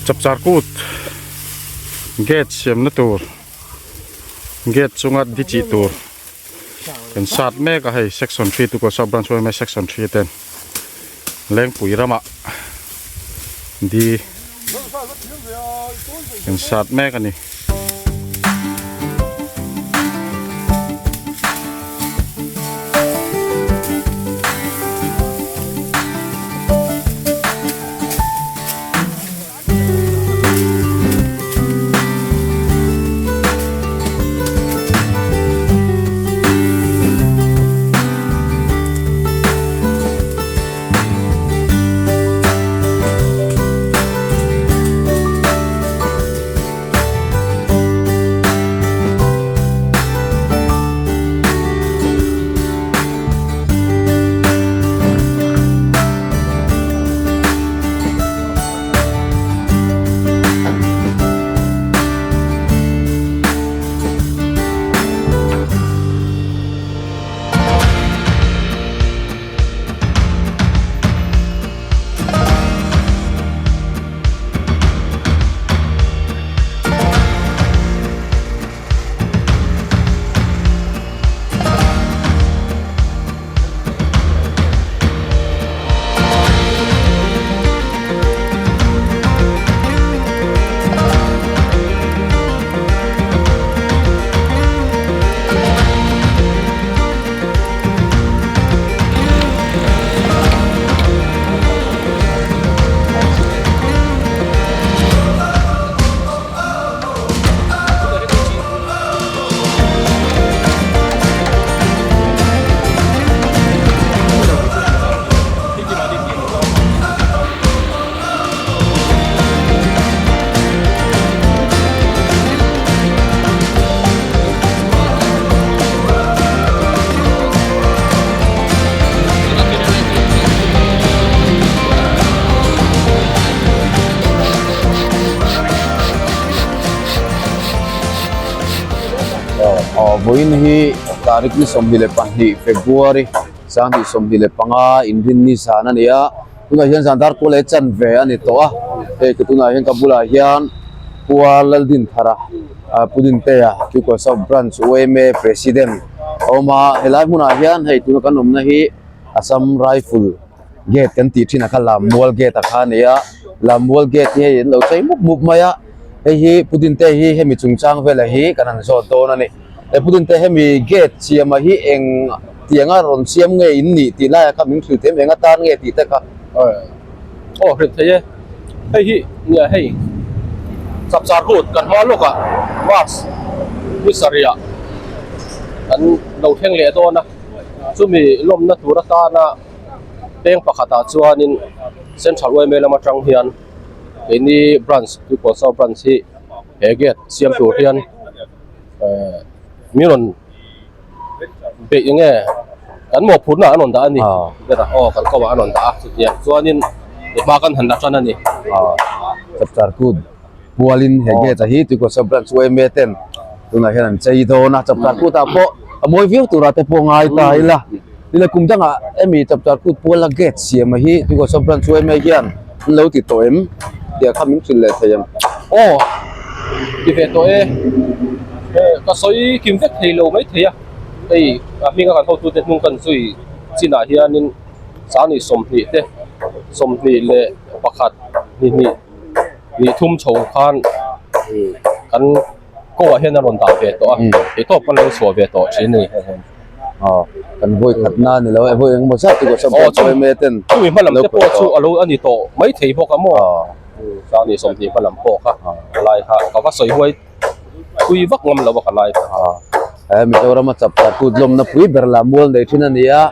Chapchar kut gate siamna tur gate chunga di chih tur kan sat mek a hei section three tu kaw sub branch yma section three ten lengpui ramah di kan sat mek a ni. Vawiin hi tarik ni 22 February 2025 inrinni zan a ni a tunah hian zan dar kual leh chanve a ni tawh a hei ka tunah hian ka bulah hian Pua Laldinthara Pu Dintea Tuikawr South Branch UMA President a awm a helai hmunah hian hei tuna kan awmna hi Assam Rifle gate kan tih thin a kha Lammual gate a kha a ni a Lammual gate hi hei an lo chei mup mup mai a hei hi Pu Dintea hi hemi chungchang velah hi kan han zawt dawn a ni. He Putin te hemi gate siama hi eng tianga rawn siam nge in nih tih laiah kha min hrilh them eng atan nge tih te kha. Aw hrilh thei e. Hei hi nia hei chapchar kut kan hma lawkah March ni sarihah kan lo thleng leh dawn a, chumi lawmna tur atana peng pakhatah chuanin Central yma lam atang hian keini branch Tuipawl South Branch hi he gate siam tur hian mi rawn beih eng nge kan mawhphurhna an rawn dah a ni ber a aw kan kawngah an rawn dah a chutiang chuanin i hma kan han la tan a ni. Chapchar kut pualin he gate a hi Tuikawsa branch yma ten tunah hian an chei dawn a chapchar kutah pawh a mawi viau turah te pawh ngai ta ila tile kum dangah hemi chapchar kut puala gate siam a hi Tuikawsa branch yma hian an lo ti tawh em tih kha min hrilh leh thei ang. Aw ti ve tawh e ka sawi kim vek thei lo mai thei a hei a hminga kan hotute hnung kan zui chinah hianin sangni 20 te 21 ni hnih ni thum chho khan kan kawngah hian a rawn dah ve tawh a theihtawp kan lo chhuah ve tawh thin a ni. Aw kan vawi khat na ni lo e vawi engemaw zat chu ka hre mai ten chumi hma lam te pawh chu a lo a ni tawh mai thei bawk a maw chuan 20 hma lam pawh kha ka lai kha ka va sawi huai pui vak ngam lo a ka lai kha. He Mizoram a chap char kut lawmna pui ber lah mual nei thin a ni a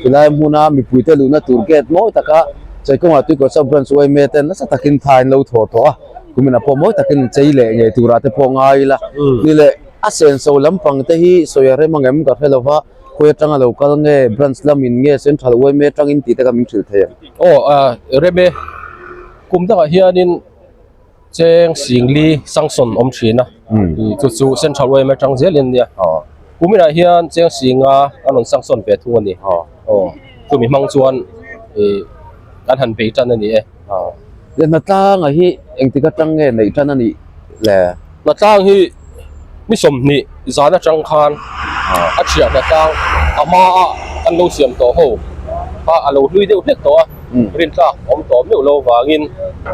chulai hmuna mipuite luhna tur gate mawi taka Chaikawngah Tuikawr Sub Branch yma ten nasa takin tha in lo thawh tawh a kumin ah pawh mawi takin chei leh ngei turah te pawh ngai ila ni leh A senso lampang te hi sawi a rem angem ka hre lova, khawi atanga lo kal nge, branch lamin nge, central yma atangin tih te kha min hrilh thei ang. Aw a rem e, kum dangah hianin cheng singli sanction awm thin a, chu chu central yma atang zelin nia, kuminah hian cheng singa an rawn sanction ve thung a ni, aw chumi hmang chuan ih kan han bei tan a ni e. Le hnatlanga hi engtik atang nge neih tan a nih le? Hnatlang hi ni 20 zan atang khan a thiah hnatlang a hma a kan lo siam tawh ho kha a lo hlui deuh hlek tawh a, rintlak awm tawh meuh lo vangin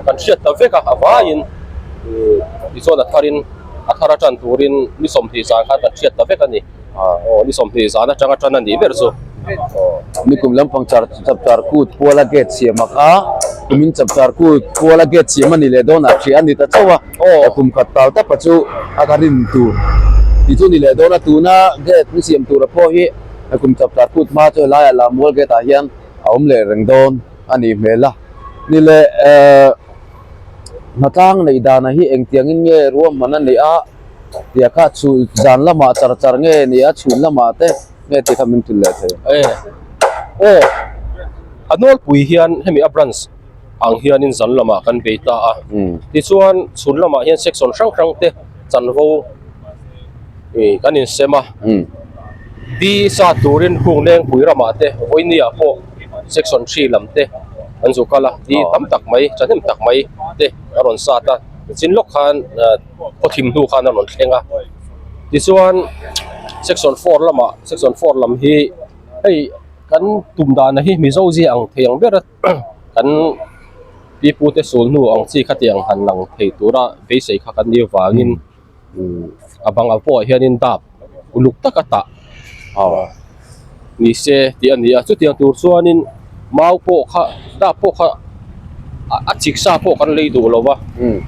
kan hriat ta vek a, a vaiin tichuan a tharin a thar atan turin ni 20 zan khan kan hriat ta vek a ni. Aw ni 20 zan atanga tan a nih ber chu. Nikum lampang char chapchar kut puala gate siam a kha kumin chapchar kut puala gate siam a ni leh dawn ah hria a ni ta chauh a kum khat tal tapa chu a ka rin tur tih chu ni leh dawn a tuna gate ni siam tura pawh hi kum chapchar kut hma chu helaiah Lammual gate ah hian a awm leh reng dawn a nih hmel a ni leh ehh hnatlang neih dana hi engtiangin nge ruahman a neih a tia kha chhun zan lamah char char nge ni a chhun lamah te nge tih kha min tul leh thei. E aw a nawlpui hian hemi a branch ang hianin zan lamah kan bei ta a tichuan chhun lamah hian section hrang hrang te chanvo ih kan insem a di sa turin hung lengpui ramah te vawinia pawh section 3 lam te an zu kal a di tam tak mai thahnem tak mai te a rawn sat a chin lawk khan khaw thim hnu khan a rawn thleng a tichuan section 4 lamah section 4 lam hi hei kan tum dana hi Mizo zia ang thei ang ber a kan pipu te sul hnu ang chi khatiang han lang thei tura beisei kha kan nih avangin a bang ah pawh hianin dap uluk taka tah ni se tih a ni a chutiang tur chuanin mau pawh kha dap pawh kha a chik sa pawh kan lei duh lo va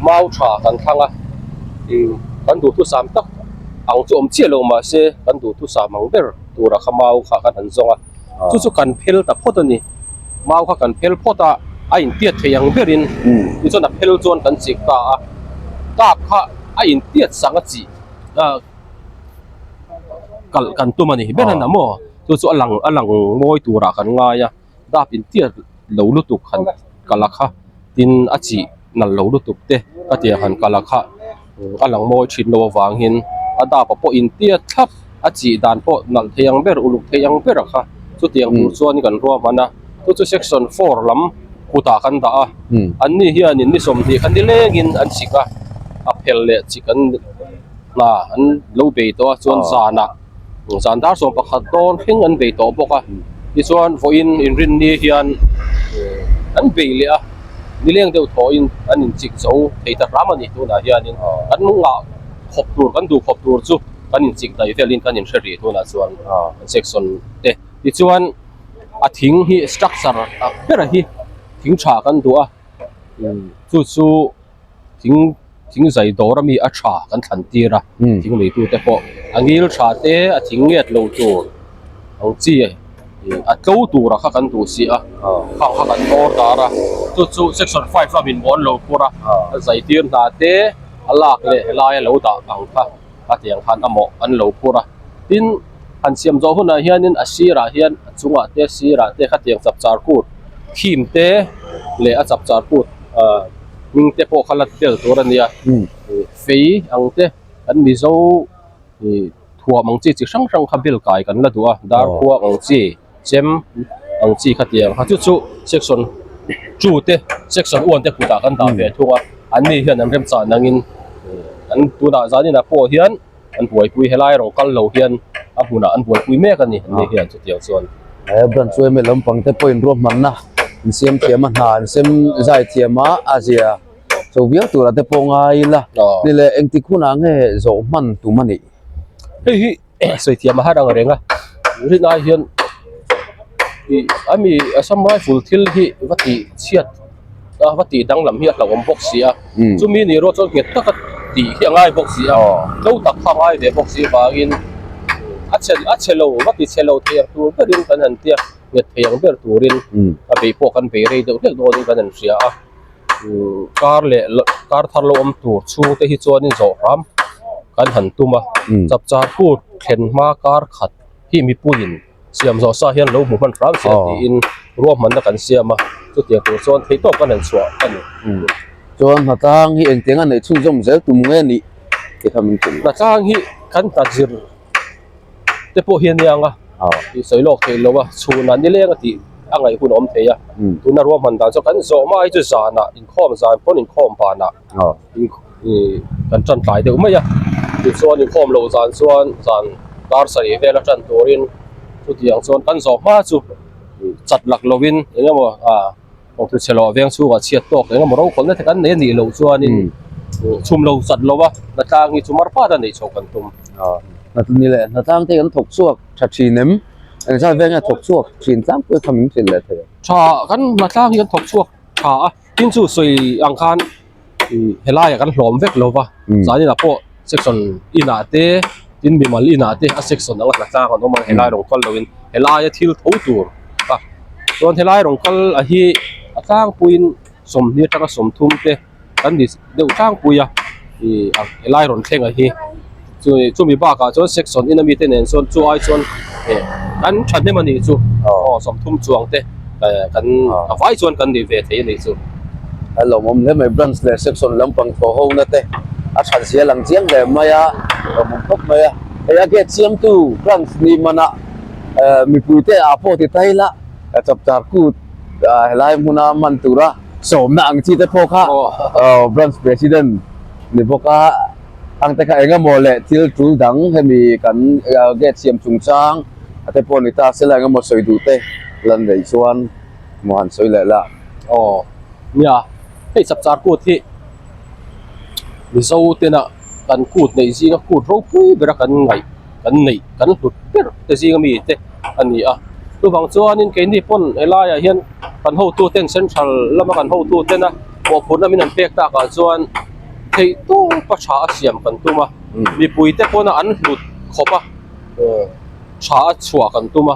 mau tha kan thlang a kan duhthusam tak ang chu awm chiah lo mahse kan duhthusam ang ber tura kha mau kha kan han zawng a chu chu kan phel ta phawt a ni mau kha kan phel phawt a a intiat thei ang berin tichuan a phel chuan kan chik ta a dap kha a intiat sang a chih a kalh kan tum a ni ber a na maw chu chu a lang a lang mawi turah kan ngai a dap intiat lo lutuk han kalh a kha tin a chih nalh lo lutuk te ka tiang han kalh a kha a lang mawi thin lo avangin a dap a pawh intiat thlap a chih dan pawh nalh thei ang ber uluk thei ang ber a kha chutiang tur chuan kan ruahman a chu chu section 4 lam kutah kan dah a anni hianin ni 20 kha nilengin an chik a a phel leh chik an hna an lo bei tawh a chuan zanah zan dar 11 dawn thleng an bei tawh bawk a tichuan vawiin inrinni hian an bei leh a nileng deuh thawhin an inchik zo thei ta hram a ni tunah hianin kan ngah khawp tur kan duh khawp tur chu kan inchik daih velin kan inhre rih tunah chuan section te tichuan a thing hi structure tak ber hi thing tha kan duh a chu chu thing thing zai dawr ami a tha kan thlan tir a thing nei tu te pawh a ngil tha te a thing nget lo tur ang chi a tlo tur a kha kan duh si a khang kha kan order a chu chu section 5 lamin mawn lo phur a a zai tir hna te a lak leh helai a lo dah ang kha a tiang khan a mawh an lo phur a tin han siam zawh hunah hianin a sirah hian a chungah te sirah te khatiang chapchar kut thim te leh a chapchar kut ah hming te pawh kha la tel tur a nia fei ang te kan Mizo ih thuam ang chi chi hrang hrang kha bel kai kan la duh a darkhuang ang chi chem ang chi khatiang kha chu chu section 2 te section 1 te kutah kan dah ve thung a anni hian an remchan angin an tunah zaninah pawh hian an buaipui helai rawng kal lo hian a hmunah an buaipui mek a ni anni hian chutiang chuan. He branch chu hemi lampang te pawhin ruahmanna an siam thiam a hna an sem zai thiam a a zia cho viau tura te pawh ngai ila ni leh engtik hunah nge zawh hman tum a nih. Hei hi sawi thiam a har ang reng a rin ai hian ih ami Assam Rifle thil hi va tih chhiat a va tih danglam hi a hlauhawm bawk si a chumi ni erawh chuan nghet taka tih hi a ngai bawk si a tlo tak kha a ngai ve bawk si avangin a chhe a chhe lo va ti chhe lo thei ang tur berin kan han tia nghet thei ang ber turin a bei pawh kan bei rei deuh hlek dawnin kan han hria a kar leh kar thar lo awm tur chhung te hi chuanin zawh hram kan han tum a chapchar kut thlen hma kar khat hi mipuiin siam zawh sa hian lo hmu hman hram se tiin ruahmanna kan siam a chutiang tur chuan thei tawk kan han chhuah a ni. Chuan hnatlang hi engtiang a neih chhunzawm zel tum nge nih tih kha min tum. Hnatlang hi kan hna zir te pawh hi a nia ang a tih sawi lawk theih lo a chhunah nileng a tih. a ngaih hun a awm thei a. Tuna ruahman dan chu kan zawh hma hi chu zanah inkhawm zan pawn inkhawm banah kan tan tlai deuh mai a. Tichuan inkhawm loh zan chuan zan dar sarih vela tan turin chutiang chuan kan zawh hma chu chat lak lovin eng emaw ah Kawngthu chhe loh veng chhungah chhiat tawk eng emaw rokhawlna te kan nei a nih loh chuanin chhum lo chat lo a, hnatlang hi chu mar pat a neih chhoh kan tum. Ni leh hnatlang te kan thawk chhuak tha thin em? Eng zat veng nge thawk chhuak thin tlangpui kha min hrilh leh thei ang? Tha kan hnatlang hi kan thawk chhuak tha a, tin chu sawi ang khan helaiah kan hlawm vek lo va, zaninah pawh section inah te tin mimal inah te a section anga hnatlang an awm a, helai rawng kal loin helaia thil tho tur a chuan helai rawng kal a hi a tlangpuiin sawmhnih atanga sawmthum te kan ni deuh tlangpui a ih helai rawn thleng a hi chumi bakah chuan section in ami te nen chuan chu ai chuan eh kan thahnem a nih chu aw sawmthum chuang te eh kan a vai chuan kan nih ve thei a nih chu. A lawmawm hle mai branch leh section lampang thaw ho na te a that zia lang chiang hle mai a lawmawm khawp mai a hei a gate siamtu branch ni manah eh mipui te ah pawh ti ta ila chapchar kut ah helai hmuna hman tura sawmna ang chi te pawh kha aw branch president ni bawk a. Ang te kha eng emaw leh thil tul dang hemi kan gate siam chungchang a te pawh ni ta sela eng emaw sawi duh te lan neih chuan maw han sawi leh la. Aw nia hei chapchar kut hi Mizo tena kan kut neih zinga kut ropui bera kan ngaih kan neih kan hlut ber te zinga mi te a ni a chuvang chuanin keini pawn helaiah hian kan hotu ten central lama kan hotu tena mawhphurhna min an pek takah chuan. Theih tawpa tha a siam kan tum a, mipuite pawna an hlut khawp a, tha a chhuah kan tum a.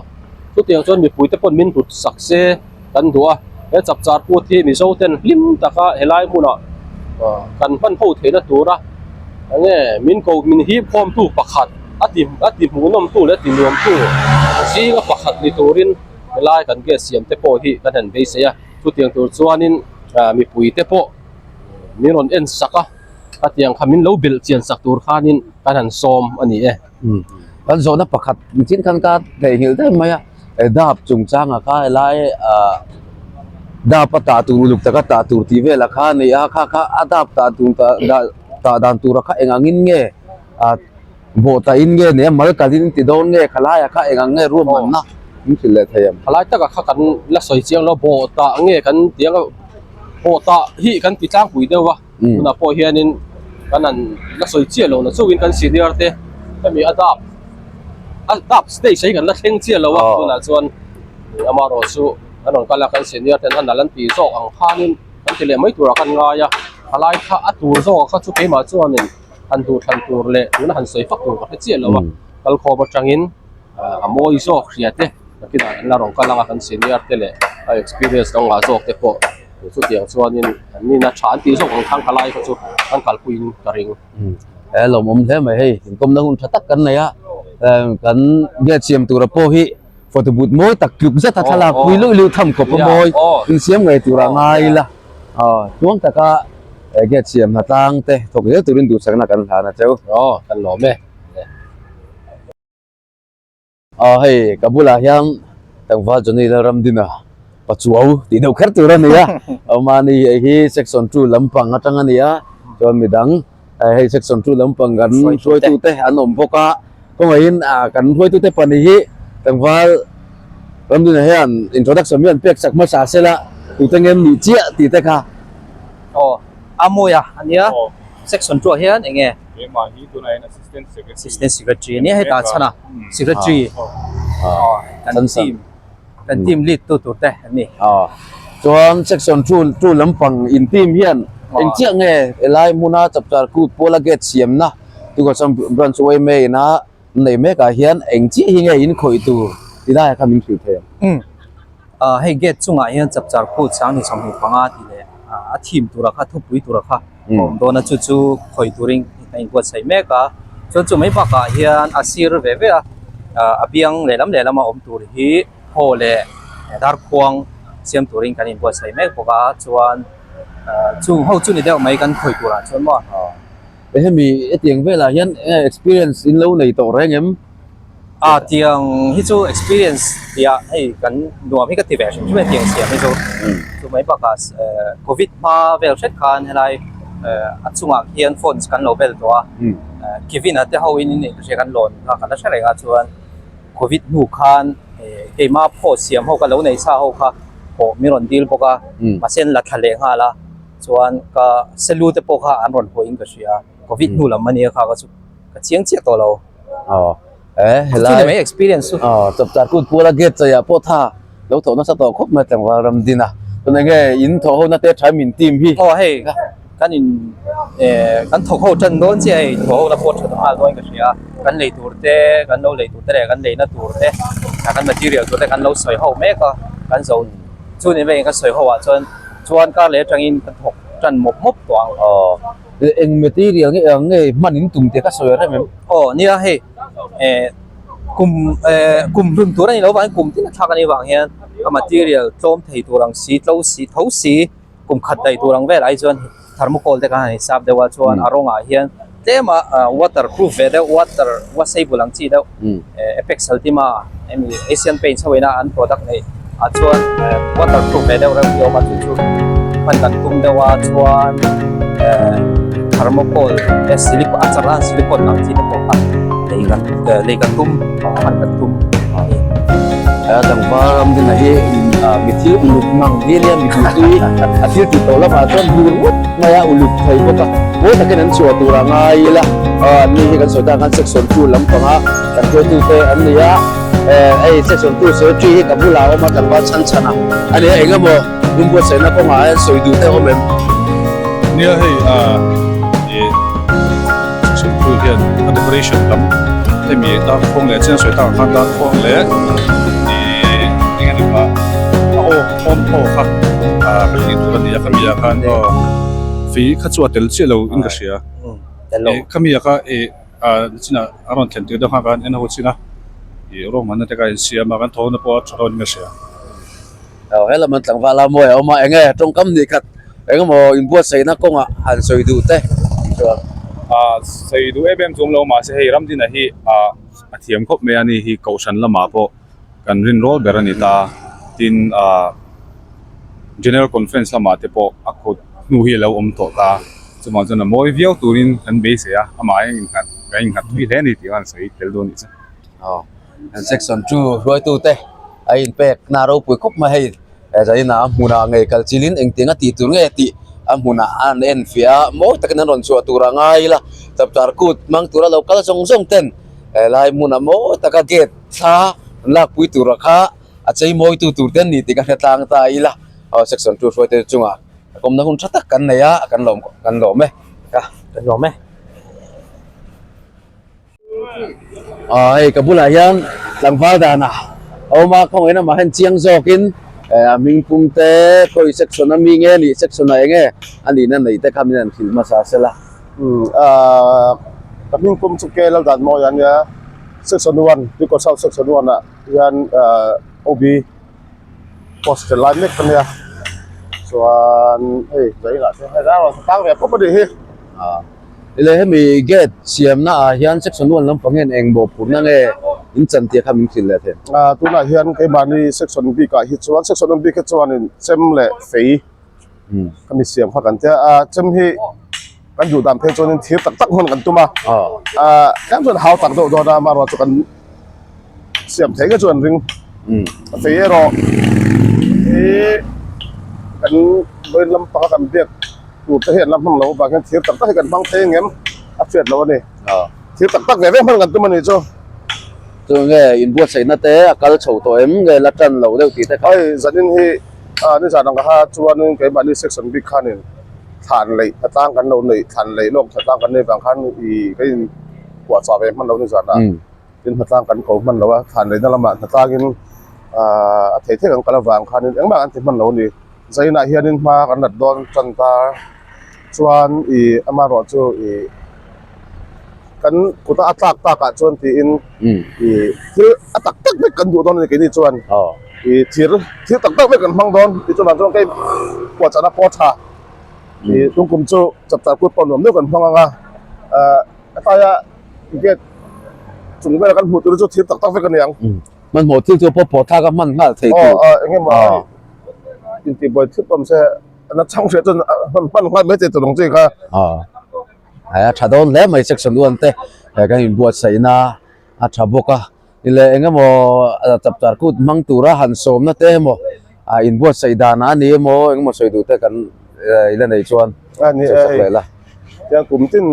Chutiang chuan mipuite pawn min hlut sak se kan duh a, he chapchar kut hi Mizo ten hlim taka helai hmunah kan hman ho theihna tura enge min ko min hip khawmtu pakhat a ti a ti hmuhnawmtu leh a ti nuamtu zinga pakhat ni turin helai kan gas siam te pawh hi kan han beisei a. Chutiang tur chuanin mipuite pawh. Min rawn en sak a, a tiang kha min lo belh chian sak tur khanin kan han sawm a ni e. Kan zawhna pakhat nichin khan ka theihnghilh daih mai a, e dap chungchanga kha helai ah dap a tah tur uluk taka tah tur tih velah kha a ni a, kha kha a dap tah tur tah dan tura kha eng angin nge ah bawh tah in nge nia mal kalin ti dawn nge khalaiah kha eng ang nge ruahmanna min hrilh leh thei ang. Khalai takah kha kan la sawi chiang lo, bawh tah nge kan ti ang a. Pawh tah hi kan ti tlangpui deuh a, tunah pawh hianin kan han la sawi chiah lo na chungin kan senior te hemi a dap a dap stage hi kan la thleng chiah lo a, tunah chuan amaherawh chu an rawn kal a kan senior ten a nal an tih zawk ang khanin kan ti leh mai turah kan ngai a, thalai kha a tur zawk kha chu keimah chuanin han duh thlan tur leh tuna han sawi fak tur ka hre chiah lo a, kalkhawm atangin a mawi zawk hria te. Nakinah an la rawn kal ang a kan senior te leh a experience lo ngah zawk te pawh chutiang chuanin an nina tha an tih zawk ang khan khalai kha chu an kalpuiin ka ring. He lawmawm hle mai hei inkawmna hun tha tak kan nei a kan gate siam tura pawh hi photo booth mawi tak tluk zet a thlalak pui luih luih tham khawp a mawi insiam ngei tura ngai ila tluang taka gate siam hnatlang te thawk zel turin duhsakna kan hlan a cheu. Aw kan lawm e. Aw hei ka bulah hian tlangval Johnny Lalramdina Pachuau tih deuh kher tur a ni a mahni hei hi section 2 lampang atang a ni a chuan midang hei section 2 lampang kan hruaitu te an awm bawk a kawngaihin ah kan hruaitu te pahnih hi tlangval Ramdina hian introduction hi an pek chak hmasa sela tute nge an nih chiah tih te kha. Aw a mawi a ania section 2 ah hian eng nge? Keimah hi tunah hian Assistant Secretary. Assistant Secretary ania hetah chhan a Secretary kan team kan team lead tu tur te an ni. Chuan section 2 lampang in team hian eng chiah nge helai hmuna chapchar kut pawla gate siamna tukah chuan branch yma ina nei mekah hian eng chiah hi nge in khawih tur ti laiah khan min hrilh thei ang. Hei gate chungah hian chapchar kut 2025 tih leh a thim tura kha thupui tura kha a awm dawn a chu chu khawi turin a inbuatsaih mek a chuan chu mai bakah hian a sir ve ve a a biang lehlam lehlam a awm tur hi haw leh darkhuang siam turin kan inbuatsaih mek bawk a chuan chung ho chu ni deuh mai kan khawi turah chuan maw. Hemi hetiang velah hian experience in lo nei tawh reng em? Ah tiang hi chu experience tia hei kan nuam hi ka ti ve hrim hrim a tiang siam hi chu chu mai bakah covid hma vel hret khan helai a chungah khian phones kan lo bel tawh a Kevin-a te ho in in ka hria kan lawn kha ka la hre reng a chuan covid hnu khan keimah phaw siam ho ka lo nei sa ho kha pawh min rawn dil bawk a mahse an la thla leh nghal a chuan ka selu te pawh kha an rawn haw in ka hria covid hnu lam ania kha ka chu ka chiang chiah tawh lo. Aw e helai chu ni mai experience chu. Aw chapchar kut puala gate chaiah pawh tha lo thawh nasa tawh khawp mai tlangval ram din a tun enge in thawh ho na te tha min team hi. Aw hei kan in eh kan thawk ho tan dawn chiah hei thawh ho na pawh tha nghal dawn ka hria kan lei tur te kan lo lei tur te leh kan lei na tur te kan material tur te kan lo sawi ho mek a kan zo chu ni mai kan sawi ho ah chuan chuan kar leh atangin kan thawk tan mawp mawp tawh ang. Aw eng material nge ang nge hman in tum tih ka sawi rem em? Aw nia hei eh kum eh kum hlun tur a ni lo vangin kum tin a thlak a nih vang hian a material tlawm thei tur ang si tlo si tho si kum khat daih tur ang vel ai chuan thermocol te kha han hisap deuh a chuan a rawngah hian tlem a water proof ve deuh water washable ang chi deuh eh apex altima emi asian paints ho ina an product neih ah chuan eh water proof ve deuh reuh hi a awm a chu chu hman kan tum deuh a chuan eh thermocol te silicon a char a silicon ang chi te pawh kha lei kan eh lei kan tum hman kan tum a ni. A tlangval ram dinah hi mi thil uluk mang hi ania mi duhtui a thil tih tawh lamah chuan bur ngawt mai a uluk thei bawk a mawi takin an chhuah tur a ngai ila an ni hi kan sawi tak ang khan section 2 lampanga kan hruaitute an ni a hei section 2 secretary hi ka bulah a awm a tlangval chhan chhan a a ni a eng emaw rum buatsaihna kawngah hian sawi duh te a awm em? Nia hei ih section 2 hian a decoration lam hemi darkhuang leh chian sawi takah khan darkhuang leh ih eng emaw kha a aw awm thaw kha kan tih tur a ni a khami ah khan aw fei kha chu a tel chiah lo in ka hria khami ah kha ih Ah chinah a rawn thlen tir deuh nghak a an en ho chin a ih ruahmanna te kha a insiam a kan thawhna pawh a tha dawn in ka hria. Aw he lam an tlangval a mawi a awm a enge tawngkam nih khat engemaw inbuatsaihna kawngah han sawi duh te chuan. Ah sawi duh em em chu awm lo mahse hei Ramdina hi ah a thiam khawp mai a ni hi kohhran lamah pawh kan rinrawl ber a ni ta tin ah General Conference lamah te pawh a kut hnu hi a lo awm tawh ta chuvang chuan a mawi viau turin kan beisei a amah hian innghat kan innghat thui hle a ni tih khan sawi tel dawn a nih chu. Aw section 2 hruaitute a inpek na ropui khawp mai hei zainah a hmunah ngei kal chilin engtiang a tih tur nge tih a hmunah a an enfiah a mawi takin an rawn chhuah tur a ngai ila chapchar kut hmang tura lo kal zawng zawng ten helai hmunah mawi taka gate thla an lakpui tura kha a chei mawitu tur te an ni tih ka hre tlang ta ila aw section 2 hruaite chungah kawmna hun tha tak kan nei a kan lawm kan lawm e ka kan lawm e. Aw hei ka bulah hian tlangval dana a awm a khawngaih in amah hian chiang zawkin eh a hming pum te khawi section a mi nge nih section ah enge a nihna neih te kha min han hrilh hmasa sela. Umm ah ka hming pum chu K Laldanmawi a nia section 1 Tuikawr South section 1 ah hian ah OB post tel lai mek ka nia chuan hei zainah te hei ral rawn tang ve khawp a nih hi. Ah ile hemi gate siamna ah hian section 1 lampang hian eng mawhphurhna nge in chan tih kha min hrilh leh thei. Ah tunah hian keimahni section bikah hi chuan section 1 bik hi chuanin chem leh fei ka mi siam kha kan tia a chem hi kan duh dan phei chuanin thir tak tak hman kan tum a ah tlem chuan hau tak deuh dawn a amaherawhchu chu kan siam thei ngei chu an ring a fei erawh hi kan vawiin lampanga kan biak tur te hi an la hmang loh avang hian thir tak tak hi kan hmang thei ang em a hriat loh a ni thir tak tak ve ve hman kan tum a nih chu. Chu nge inbuatsaihna te a kal chho tawh em nge la tan loh deuh tih te kha. Hei zanin hi ah nizan ang kha chuanin keimahni section bik khanin thlan leih hlatlang kan lo neih thlan leih lawk hlatlang kan neih vang khan ih ka in puahchah ve hman lo nizan ah tin hlatlang kan ko hman lo a thlan leihna lamah hnatlangin ah a thei thei ang kal avang khanin engmah an ti hman lo a ni zainah hianin hma kan lat dawn tan ta chuan ih amaherawh chu ih kan kuta a tlak takah chuan tiin ih thil a tak tak vek kan duh dawn a ni keini chuan ih thir thil tak tak vek kan hmang dawn tih chuan chuan kei puahchahna pawh a tha ih tung kum chu chapchar kut pawh nuam deuh kan hmang ang a ah a tlaia gate. chung vela kan hmuh tur chu thir tak tak vek a ni ang. Hmanhmawh thil chu pawh pawh thlak a hman nghal thei tur. Aw eng emaw intihbuai thut awm se na chhang hriat chuan hman hman nghal mai thei tur ang chi kha. Aw a tha dawn hle mai section one te kan inbuatsaihna a tha bawk a ile eng emaw chapchar kut hmang tura han sawmna te emaw a inbuatsaih danah a ni emaw eng emaw sawi duh te kan i la nei chuan sawi sak leh la. Tiang kum tin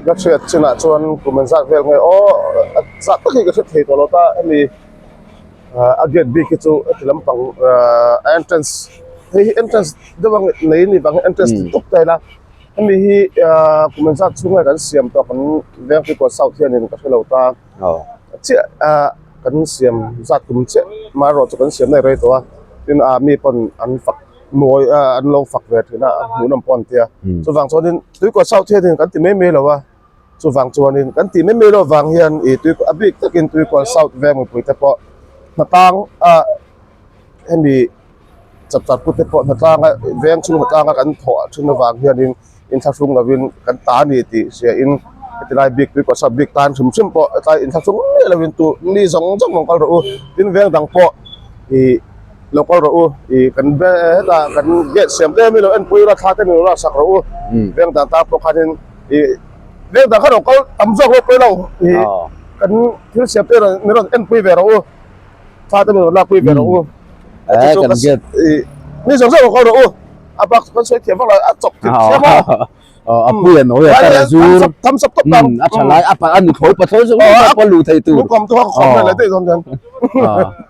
ka hriat chinah chuan kum an zat vel nge aw a zat tak hi ka hre thei tawh lo ta hemi a gate bik hi chu heti lampang a entrance hei hi entrance deuh a nei a ni vang hian entrance ti tawp ta ila hemi hi kum an zat chhunga kan siam tawh kan veng Tripura South hianin ka hre lo ta chiah kan siam zat kum chiah amaherawhchu chu kan siam daih rei tawh a tin ah mi pawn an fak mawi a an lo fak ve thin a a hmuhnawm pawh an tia chuvang chuanin tuikawt south hianin kan ti mai mai lo a chuvang chuanin kan tih mai mai loh vang hian ih tui a bik takin tuikawt south veng mipui te pawh hnatang a hemi chapchar pute pawh hnatlang a veng chhung hnatlang a kan thawh thin avang hianin inthlahrung lovin kan ta a ni tih hria in heti lai bik tuikawt south bik tan hrim hrim pawh hetlai inthlahrung miah lovin tu mi zawng zawng lo kal rawh u tin veng dang pawh ih lo kal rawh u ih kan hetah kan gate siam te mi lo enpui ila thla te mi lo laksak rawh u veng dang tan pawh khanin ih veng dang kha lo kal tam zawk lo pawh ilo ih kan thil siam te mi rawn enpui ve rawh u thla te mi rawn lakpui ve rawh u mi zawng zawng lo kal rawh u a bak kan sawi thiam vak lo a chawp thip thiam a. A pui a nawi a tar a zur a tha lai a a nuthlawi pathlawi zawng zawng pawh a luh thei tur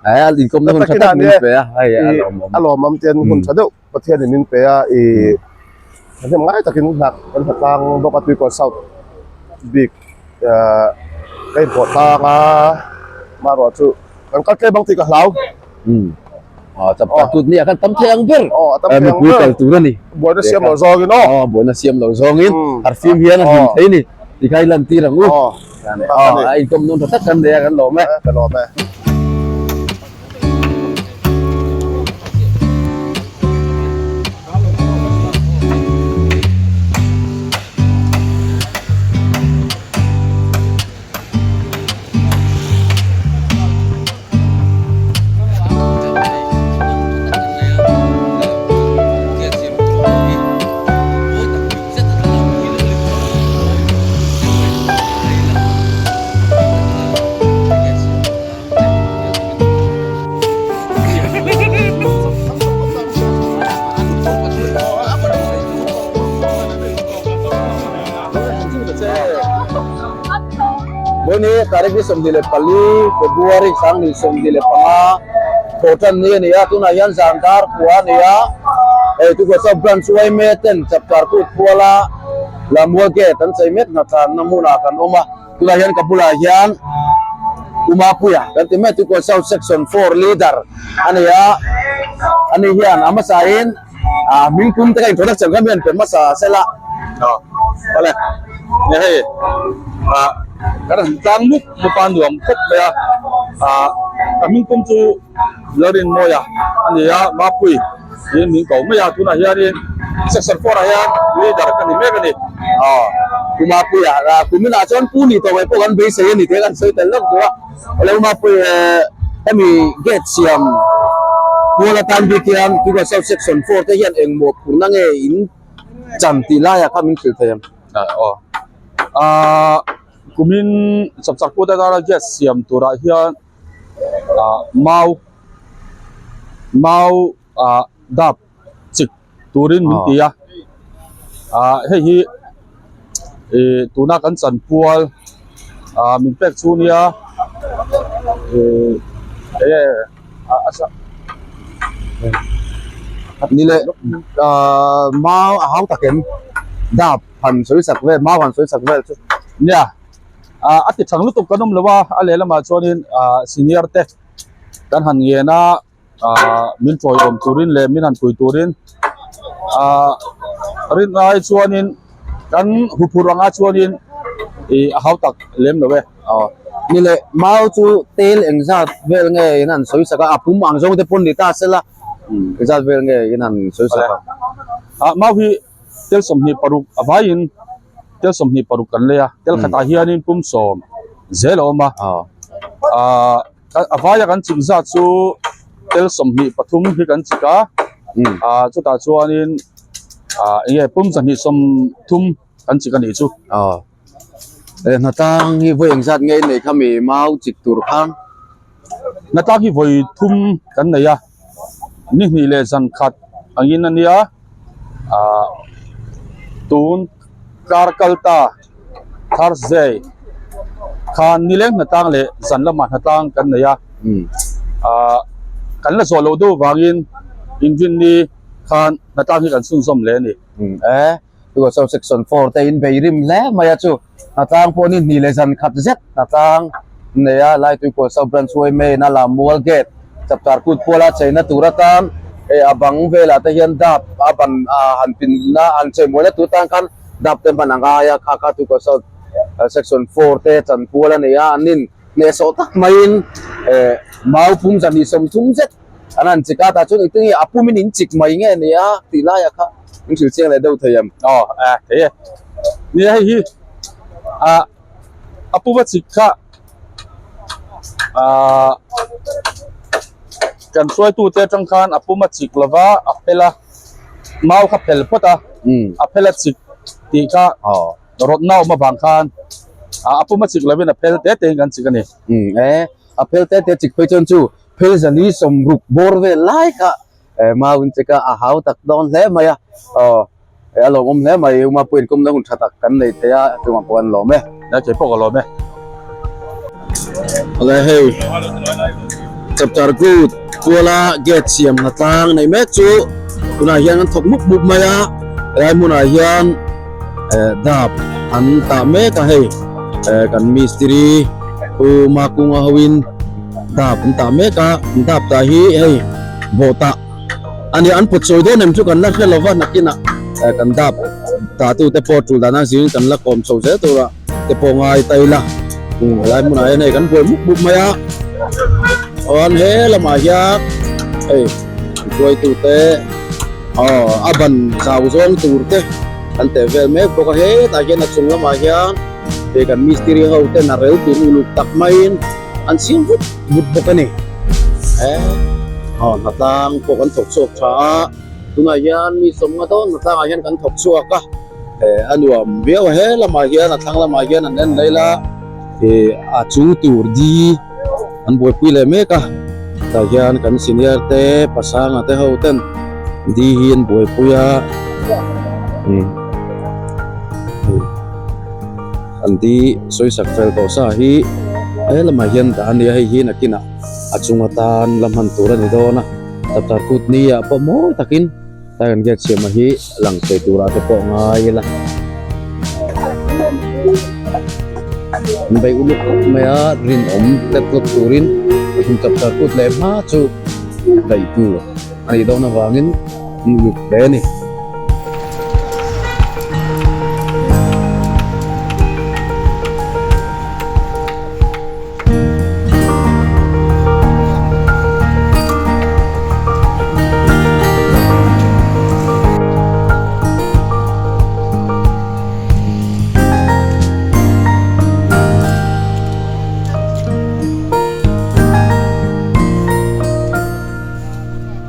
a inkawmna hun tha tak min pe a hei a lawmawm a lawmawm ten hun tha deuh Pathianin min pe a i thahnem ngai takin hna kan hna tlang bawk a Tuikawn South bik ka inpawh tlang a amaherawh chu kan kal tlem ang tih ka hlau. Chapchar tut ni ah khan tam thei ang ber mipui kal tur a ni. Buaina siam lo zawngin aw. Aw buaina siam lo zawngin harfim hian a hlim thei ni ti kha i lan tir ang u. Aw a inkawm nawn tha tak kan nei a kan lawm e. Ka lawm e. Vawiin tarik ni 24 February 2025 thawhtan ni a ni a tunah hian zan dar kua a ni a hei Tukhawsap branch yma ten chapchar kut kuala Lammual gate an chei mek hnatlanna hmunah kan awm a tunah hian ka bulah hian Umapuia kan ti mai Tukhawsap section 4 leader a ni a ani hian a hmasain a hming pum te ka introduction kha mi an pe hmasa sela. Awle nia hei ah kan han tlang mup mup a nuam khawp mai a ah ka hming pum chu Lalrinmawia a ni a Mapui tiin min ko mai a tunah hianin section four ah hian leader ka ni mek a ni. Aw Pu Mapuia ah kuminah chuan Pu ni tawh mai pawh kan beisei a ni tih kan sawi tel lawk duh a awle Pu Mapui eh hemi gate siam kual atan bik hian Tuikhuah South section four te hian engmaw phurna nge in chan tih laiah kha min hrilh thei ang. Aw ah kumin chapchar kut atana gas siam turah hian ah mau mau ah dap chik turin min ti a ah hei hi ih tuna kan chanpual ah min pek chu nia ih enge Ni leh ahh mau a hau takin dap han sawi sak vel mau han sawi sak vel chu nia ah a ti thang lutuk kan awm lo a a lehlamah chuanin ah senior te kan han ngen a ah min tawiawm turin leh min han pui turin ah rinai chuanin kan huphurh anga chuanin ih a hau tak lem lo e. Aw ni leh mau chu tel engzat vel nge in han sawi sak a a pum ang zawng te pawn ni ta sela engzat vel nge in han sawi sak a. Ah mau hi tel 26 a vaiin tel 26 kan lei a tel khatah hianin pum sawm. zel a awm a ah a vaia kan chik zat chu tel 23 hi kan chik a ah chutah chuanin ah eng nge pum 130 kan chik a nih chu. Hnatlang hi vawi engzat nge nei kha mi mau chik tur khan? Hnatlang hi vawi thum kan nei a, ni hnih leh zan khat angin a nia, ah tun kar kal ta Thursday khan nileng hnatlang leh zan lamah hnatlang kan nei a, ah kan la zawh loh deuh vangin inrinni khan hnatlang hi kan chhunzawm leh a ni. Chu saw section 4 te in bei rim hle mai a chu hnatlang pawh ni hnih leh zan khat zet hnatlang nei a Laituikawl South Branch Highway in a Lammual Gate chapchar kut puala cheina tur atan hei a bang velah te hian dap a ban ah han pinna han cheimuaina tur tan khan dap te hman a ngai a kha kha Tuikawl South section 4 te chanpual a nei a an in hnehsawh tak maiin eh mau pum 130 zet An han chik a, tah chuan engtin nge a pumin in chik mai nge ni a tih laiah kha in hrilh chiang leh deuh thei em? Aw a thei e. Nia hei hi ah a puma chik kha ah kan hruaitute atang khan a puma chik lova a phel a, mau kha phel phawt a, a phel a chik tih kha rawtna awm avang khan a puma chik lovin a phel te tein kan chik a ni. E. A phel te te chik phei chuan chu phel zali 60 bawr vel lai kha mau in chek a, a hau tak dawn hle mai a, aw a lawmawm hle mai uma pawh inkawm na hun tha tak kan nei thei a chungah pawh an lawm e. Nia kei pawh ka lawm e. Awle hei chapchar kut kuala gate siam hna tlang nei mek chu tunah hian an thawk mup mup mai a helai hmunah hian dap an tah mek a hei kan mistiri Pu Makunga hoin dap an tah mek a an dap tah hi hei bawh tah a ni an pawt sawi dawn em chu kan la hre lova nakinah kan dap tah tu te pawh tul dana zingin kan la kawm chho zel tura te pawh ngai ta ila helai hmunah hian hei kan buai mup mup mai a chuan he lamah hian hei hruaitu te aw a ban zau zawng tur te an teh vel mek bawk a hetah hian a chung lamah hian He kan mistiri ho ten a rel tur uluk tak maiin an siam vut vut bawk a ni. He aw hnatlang pawh kan thawk chhuak tha a, tunah hian mi sawmnga dawn hnatlangah hian kan thawk chhuak a, he a nuam viau a, he lamah hian a thlang lamah hian an en lail a, he a chung tur di an buaipui leh mek a, tah hian kan senior te pasanga te ho ten di hi an buaipui a. An ti sawisak fel tawh sa hi he lamah hian dah a nia hei hi nakinah a chung atan la hman tur a ni dawn a chapchar kut ni ah pawh mawi takin tlai kan gate siam a hi lang thei turah te pawh ngai ila an bei uluk khawp mai a rinawm tlat tlawt turin chapchar kut leh hma chu daih tur a nih dawn avangin an uluk hle a ni.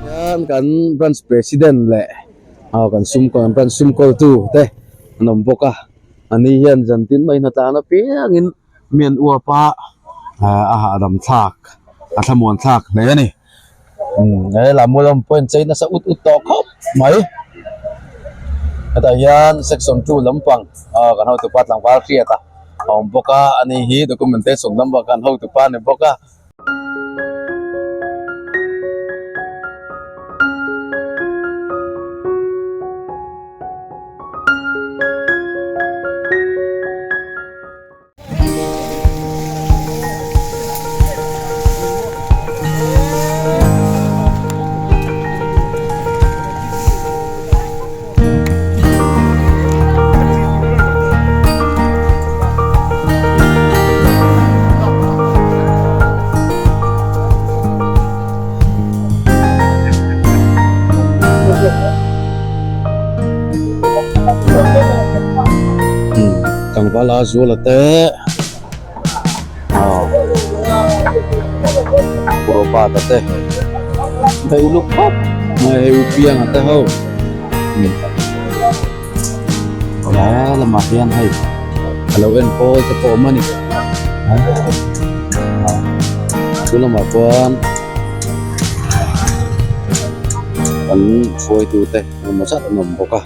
Hian kan branch president leh aw kan sum kan branch sum kawltu te an awm bawk a ani hian zan tin mai hnatlan apiangin mi an uap a a hahdam thlak a thlamuan thlak hle a ni umm he lammual awm pawh a inchei nasa ut ut tawh khawp mai hetah hian section 2 lampang aw kan hotupa tlangval hriat a a awm bawk a ani hi documentation lampang kan hotupa a ni bawk a. Tlangvala zuala te Pu Robert-a te hei uluk khawp mai hei U Pianga te ho he lamah hian hei a lo en pawl te pawh a awm a ni chu lamah chuan kan hruaitu te engemaw zat an awm bawk a.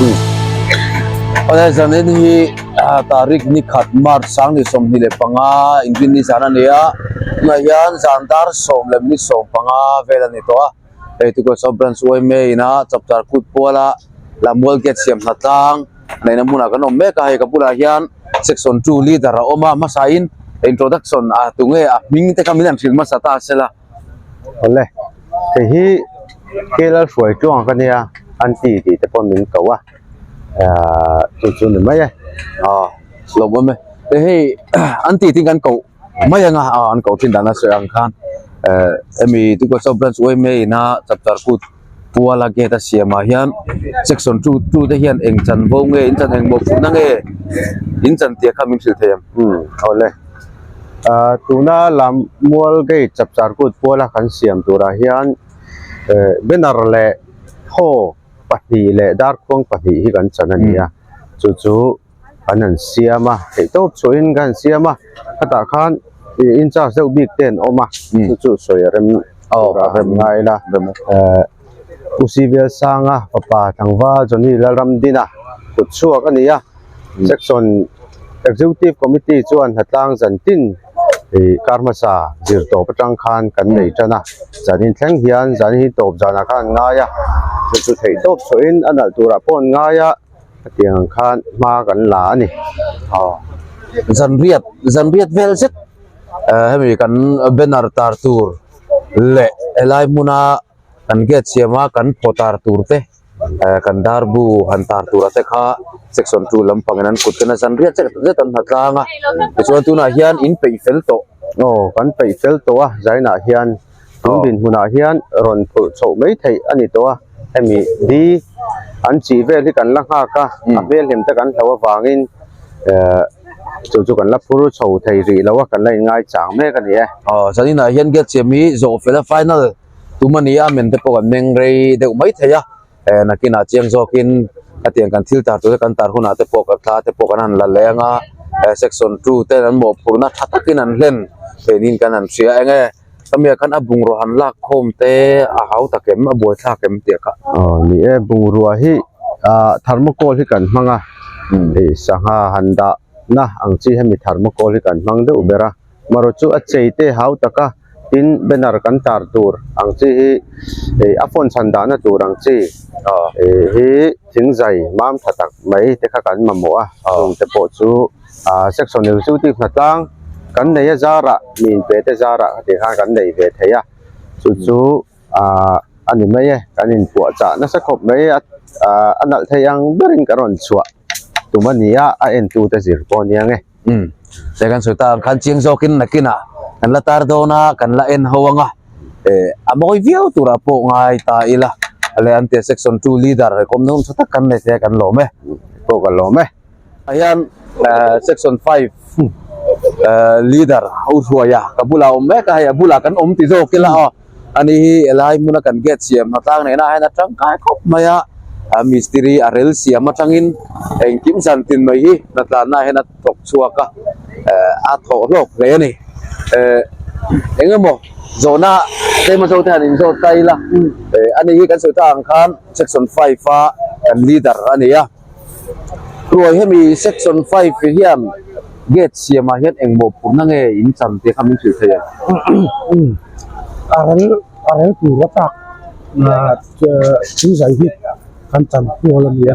Awle zanin hi tarik ni khat March sangni 25 inrinni zan a ni a tunah hian zan dar 10:15 vel a ni tawh a hei tukverh saw branch yma ina chapchar kut puala Lammual gate siam hna tlang neihna hmunah kan awm mek a hei ka bulah hian section 2 leader a awm a hmasain introduction a tunge a hming te kha min han hrilh hmasa ta sela. Awle, kei hi K Lalhruai tluang ka nia, aunty tih te pawh min ko a, ahh chu chu ni mai e. Aw, lawm awm e. Hei hei aunty tin kan koh mai ang a, aw an koh thin dan a sawi ang khan eh hemi Tuikawsawp Branch yma ina chapchar kut puala gate a siamah hian section 2 2 te hian eng chanvo nge in chan eng mawhphurhna nge in chan tih kha min hrilh thei ang. Umm awle, ah tuna Lammual gate chapchar kut puala kan siam turah hian eh banner leh thaw pahnih leh darkhuang pahnih hi kan chan a ni a, chu chu an han siam a theihtawp chhuahin kan han siam a khatah khan ih in charge deuh bik te an awm a chu chu sawi a rem turah a rem ngai ila eh U Sivial Sanga fapa tlangval Johnny Lalramdina kut chhuak a ni a section executive committee chuan hnatlang zan tin ih kar hmasa zir tawp atang khan kan nei tan a zanin thleng hian zanin hi tawp zanah khan an ngai a chu chu theihtawp chhuahin a nalh turah pawh an ngai a. Hetiang ang khan hma kan la a ni. Aw zanriat zanriat vel zet eh hemi kan banner tar tur leh helai hmuna kan gate siama kan phaw tar tur te eh kan darbu han tar tur te kha section 2 lampangin an kut ken a zanriat zet zet an ha tlang a tichuan tunah hian in peih fel tawh. Aw kan peih fel tawh a zainah hian Tun dinhmunah hian rawn phurh chhoh mai theih a ni tawh a, hemi di an chih vel hi kan la nghak a, a hmelhem te kan hloh avangin eh chu chu kan la phur chho thei rih lo a, kan la inngaichang mek a ni e. Aw zaninah hian gate siam hi zawh fel a final tum a ni a, men te pawh kan meng rei deuh mai thei a, eh nakinah chiang zawkin hetiang kan thil tar tur te kan tar hunah te pawh kan thla te pawh kan han la leng a, eh section 2 ten an mawhphurhna tha takin an hlen thei niin kan han hria eng e. Kamia khan a bungrua han lak khawm te a hau tak em a buai thlak em tih kha. Aw ni e bungrua hi ah thermocol hi kan hmang a ih sangha han dah na ang chi hemi thermocol hi kan hmang deuh ber a marawh chu a chei te hau tak a tin banner kan tar tur ang chi hi ih a phone chhan dahna tur ang chi ih hi thingzai mam tha tak mai te kha kan mamawh a chung te pawh chu. Ah section executive hnatlang kan nei a zarah mi inpe te zarah khati khan kan nei ve thei a chu chu ah a ni mai e kan inpuahchah nasa khawp mai a ah a nalh thei ang berin ka rawn chhuah tum a ni a a entu te zir pawh a nia nge. Umm he kan sawi ta ang khan chiang zawkin nakinah kan la tar dawn a kan la en ho ang a eh a mawi viau turah pawh ngai ta ila a leh an tia section 2 leader kawm na hun tha tak kan nei thei a kan lawm e. Pawh ka lawm e. Ah hian section 5 leader ho hruai a ka bulah awm mek a hei a bulah kan awm ti zawk ila aw ani hi helai hmuna kan gate siam hnatlang nena hian a tangkai khawp mai a mistiri a rel siam atangin engkim zan tin mai hi hnatlanna hian a thawk chhuak a a thawh hlawk hle a ni eng emaw zawhna tlem a zo te han inzawt ta ila ani hi kan sawi ta ang khan section 5 a kan leader a ni a. Ruai hemi section 5 hian gate siamah hian eng mawhphurhna nge in chan tih kha min hrilh thei ang. A rel a rel tur a tak thingzai hi kan chan kual a ni a,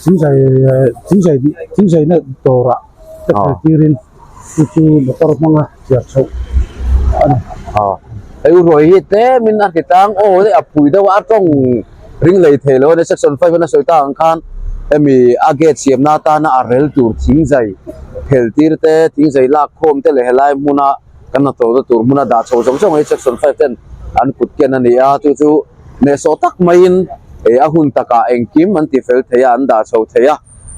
thingzai thingzai thingzaina dawrah te phel tirin chu chu motor hmanga chhiar chhoh a ni. Hei ruai hi tlemin a hritlang aw a phui deuh a a tawng. Ring lei thei lo a ni. Section 5 in a sawi ta ang khan hemi a gate siamna atana a rel tur thingzai phel tir te, thingzai lak khawm te leh helai hmuna kan hnathawhna tur hmuna dah chho zawng zawng hi section 5 ten an kut ken a ni a. Chu chu hnehsawh tak maiin eh a hun takah engkim an ti fel thei a, an dah chho thei a.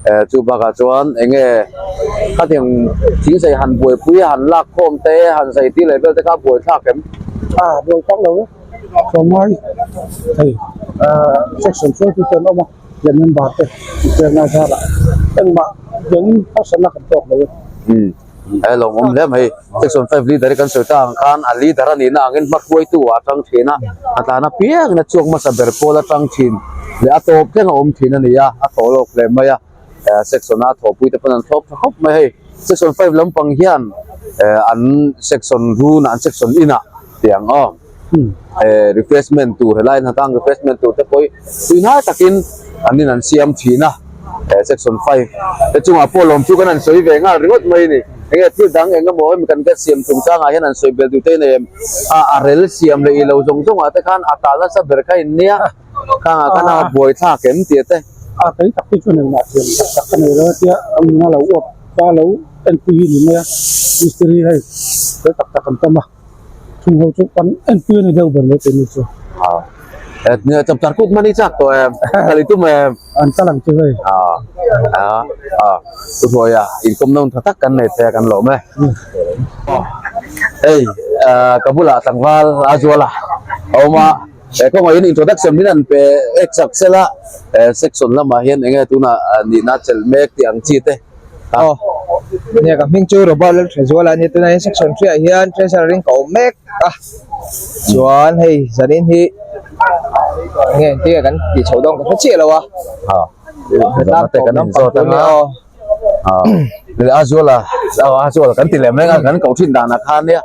Eh chu bakah chuan eng nge khatiang thingzai han buaipui han lak khawm te, han zai tir leh vel te kha buaithlak em? A buaithlak lo e. Tlawmngai thei section hruaitu te an awm a leh member te inpekna zarah engmah hian harsatna kan tawk lo e. He lawmawm hle mai. Section 5 leader hi kan sawi ta ang khan a leader a nihna angin hmahruaitu ah a tang thin a, a tlan apiangin a chhuak hmasa ber pawl a tang thin leh a tawp thleng a awm thin a ni a, a thaw lawk hle mai a. Section a thawhpui te pawn an thlawp tha khawp mai hei. Section 5 lampang hian an section run ah an section inah tiang aw refreshment tur helai hnatang refreshment tur te pawh hi tuihnai takin an in an siam thin a section 5 te chungah pawh lawm chu kan han sawi ve nghal ringawt mai a ni enge thil dang eng emaw hemi kan gas siam chungchangah hian an sawi bel duh te a nei em a a rel siam leh ilo zawng zawngah te khan a tal nasa ber kha in nia khangah khan a buai thlak em tih te. A kei tak te chuan engmah thiam tak tak ka nei lo a tia a nuna lo uap ta lo enpui hi ni mai a mistiri hei fel tak tak an tam a. Chung ho chu kan enpui a ni deuh ber mai keini chu. Nia chapchar kut mani chak tawh em? Kal i tum em? An kal ang chu hei. Thu hruai a inkawm nawn tha tak kan nei thei a kan lawm e. Hei ka bulah tlangval a zual a a awm a, he kawngah hian introduction min an pe exact sela section lamah hian enge tunah nihna chelh mek tih ang chi te. Aw, nia ka hming chu Robert Lalthazuala a nia tunah hian section 3 ah hian treasurer in ka awm mek a chuan hei zanin hi enge engtin nge kan tih chhoh dawn ka hre chiah lo a hetlam te kan inzawt anga Azuala Azuala kan ti lem reng a kan koh thin danah khan nia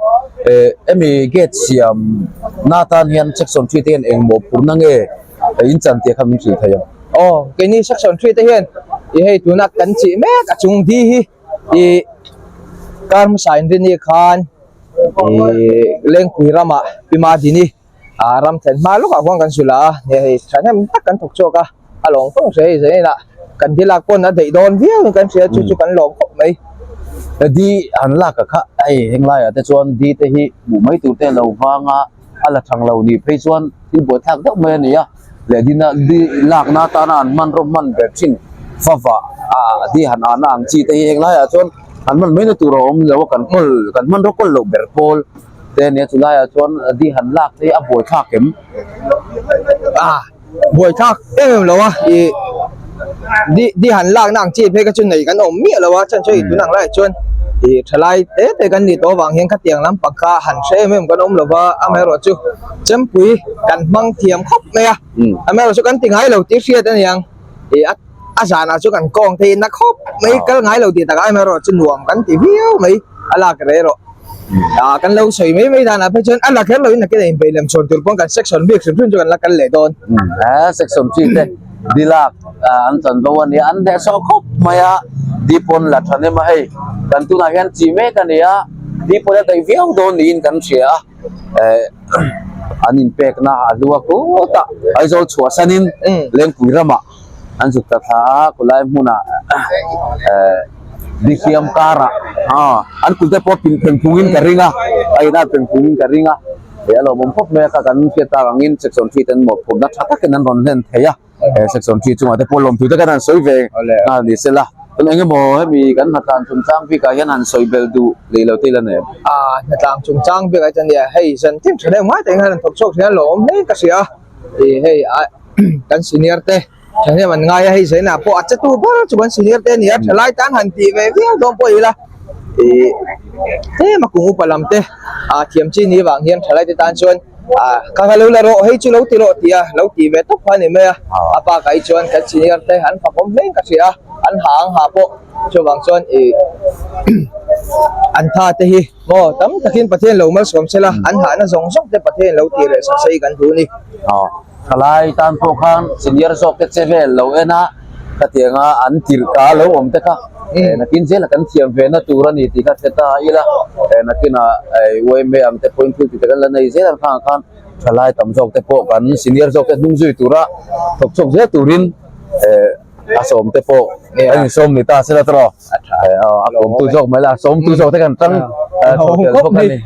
hemi gate siam na tan hian section 3 te hian eng mawhphurhna nge in chan tih kha min hrilh thei ang. Aw, keini section 3 te hian i hei tuna kan chih mek a chung di hi i kar hmasa inrini khan i Lengpui ramah Pi Madini a ram thlen hma lawkah khuan kan sulh a, hei thahnem tak kan thawk chhuak a, a lawm khawp hre hei zanin ah kan di lak pawn a daih dawn viau in kan hria chu chu kan lawm khawp mai. Di han lak a kha hei henglaiah te chuan di te hi hmuh mai tur te a lo vang a. a la thang lo nih phei chuan thil buaithlak deuh mai a ni a, leh dina di lakna atana an hmanraw hman ber thin fava ah di han ahna ang chi te hi heng laiah chuan an hman mai na tur a awm lo a kan kawl kan hmanraw kawl loh ber pawl te a nia chulaiah chuan di han lak te hi a buaithlak em? Ah buaithlak em em lo a ih di di han lakna ang chi phei kha chu nei kan awm miah lo a chhan chu hei tun ang laiah chuan ih thalai te te kan nih tawh avang hian khatiang lampang kha han hre em em kan awm lo va amaherawh chu chempui kan hmang thiam khawp mai a amaherawh chu kan ti ngai lo tih hriat a niang ih a a zanah chu kan kawng thei na khawp mai kal ngai lo tih takah amaherawh chu nuam kan ti viau mai a lak reh erawh. Ah kan lo sawi mai mai danah phei chuan a la kher loin nakin a inpeih lem chhawn tur pawn kan section bik hrim hrim chu kan la kal leh dawn. He section chi te dilak an chanvo a nia an hnehsawh khawp mai a di pawn la tha nem a hei kan tunah hian chi mek a ni a di pawn a daih viau dawn niin kan hria a eh an inpekna a hlu a kutah Aizawl chhuahsanin Lengpui ramah an zuk ta thla a khawlai hmunah eh dihliam karah ah an kut te pawh pin pheng phungin ka ring a a inah pheng phungin ka ring a he a lawmawm khawp mai a kha kan hriat tak angin section 3 ten mawhphurhna tha takin an rawn hlen thei a he section 3 chungah te pawh lawmthu te kan han sawi ve nghal ni sela chuan eng emaw hemi kan hnatlan chungchang bikah hian han sawi belh duh leh lo te ila nei em? Ah hnatlang chungchang bikah chuan nia hei zan tin tha deuh ngai takin han thawk chhuak thin a lawmawm hle ka hria a. Ih hei a kan senior te thahnem an ngai a hei zainah pawh a che tu ber chu kan senior te a ni a thalai tan han tih ve viau dawn pawh ila ih tlem a kum upa lam te ah thiam chi ni vang hian thalai te tan chuan ah ka ka lo la rawh hei chu lo ti rawh tih a lo tih ve tawp kha a ni mai a a bakah hi chuan kan senior te an fakawm hle in ka hria a an ha ang ha pawh chuvang chuan ih an tha te hi. Maw tam takin Pathian lo malsawm sela, an hahna zawng zawng te Pathian lo tih leh sak sei kan duh a ni. Aw, thalai tan pawh khan senior zawk te che vel lo en a, khatianga an tirhka lo awm te kha nakin zela kan thiam ve na tur a ni tih kha hre ta ila, nakinah yma ang te pawhin thil tih te kan la nei zel ang khangah khan thalai tam zawk te pawh kan senior zawk te hnung zui tura thawk chhuak zel turin a sawm te pawh an insawm ni ta sela tawh a kawm tu zawk mai la sawm tu zawk te kan tang chho tel bawk a ni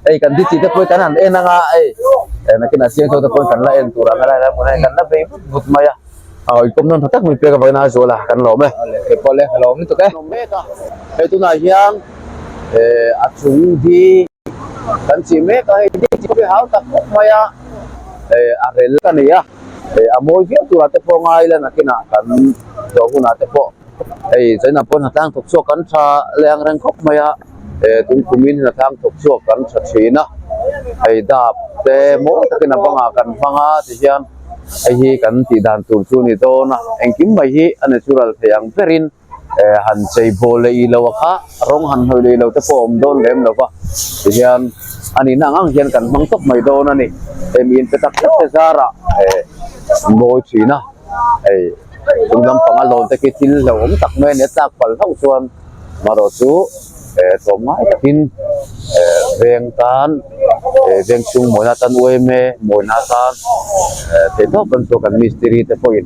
hei kan di chi te pawh kan han en anga hei nakin a siang chho te pawh kan la en tur ang a lai lai hmunah hian kan la bei vut vut mai a inpawm nawn tha tak mai pek avangin a zual a kan lawm e kei pawh le ka lawm lutuk e hei tunah hian a chung hi kan chih mek a hei di chi pawh hi hau tak khawp mai a a rel a ni a. Hei a mawi viau turah te pawh ngai ila nakinah kan zawh hunah te pawh hei China pawn hnatlang thawk chhuak kan tha leh ang reng khawp mai a. Tun kumin hnatlang thawk chhuak kan tha thin a, hei dap te mawi takin a bangah kan hmang a tihian hei hi kan tih dan tur chu a ni dawn a, engkim mai hi a natural thei ang berin han chei bawl leh ilo a kha rawng han hnawih leh ilo te pawh a awm dawn lem lo va tihian a nihna ang ang hian kan hmang tawp mai dawn a ni, hei mi inpe tak tak te zarah mawi thin a, hei chung lampanga lawn te khi thil hlauhawm tak mai a ni a tlak palh hlauh chuan. Marawh chu tlawmngai takin veng tan veng chhung mawina tan uaime mawina tan theihtawp kan chu kan mistiri te pawhin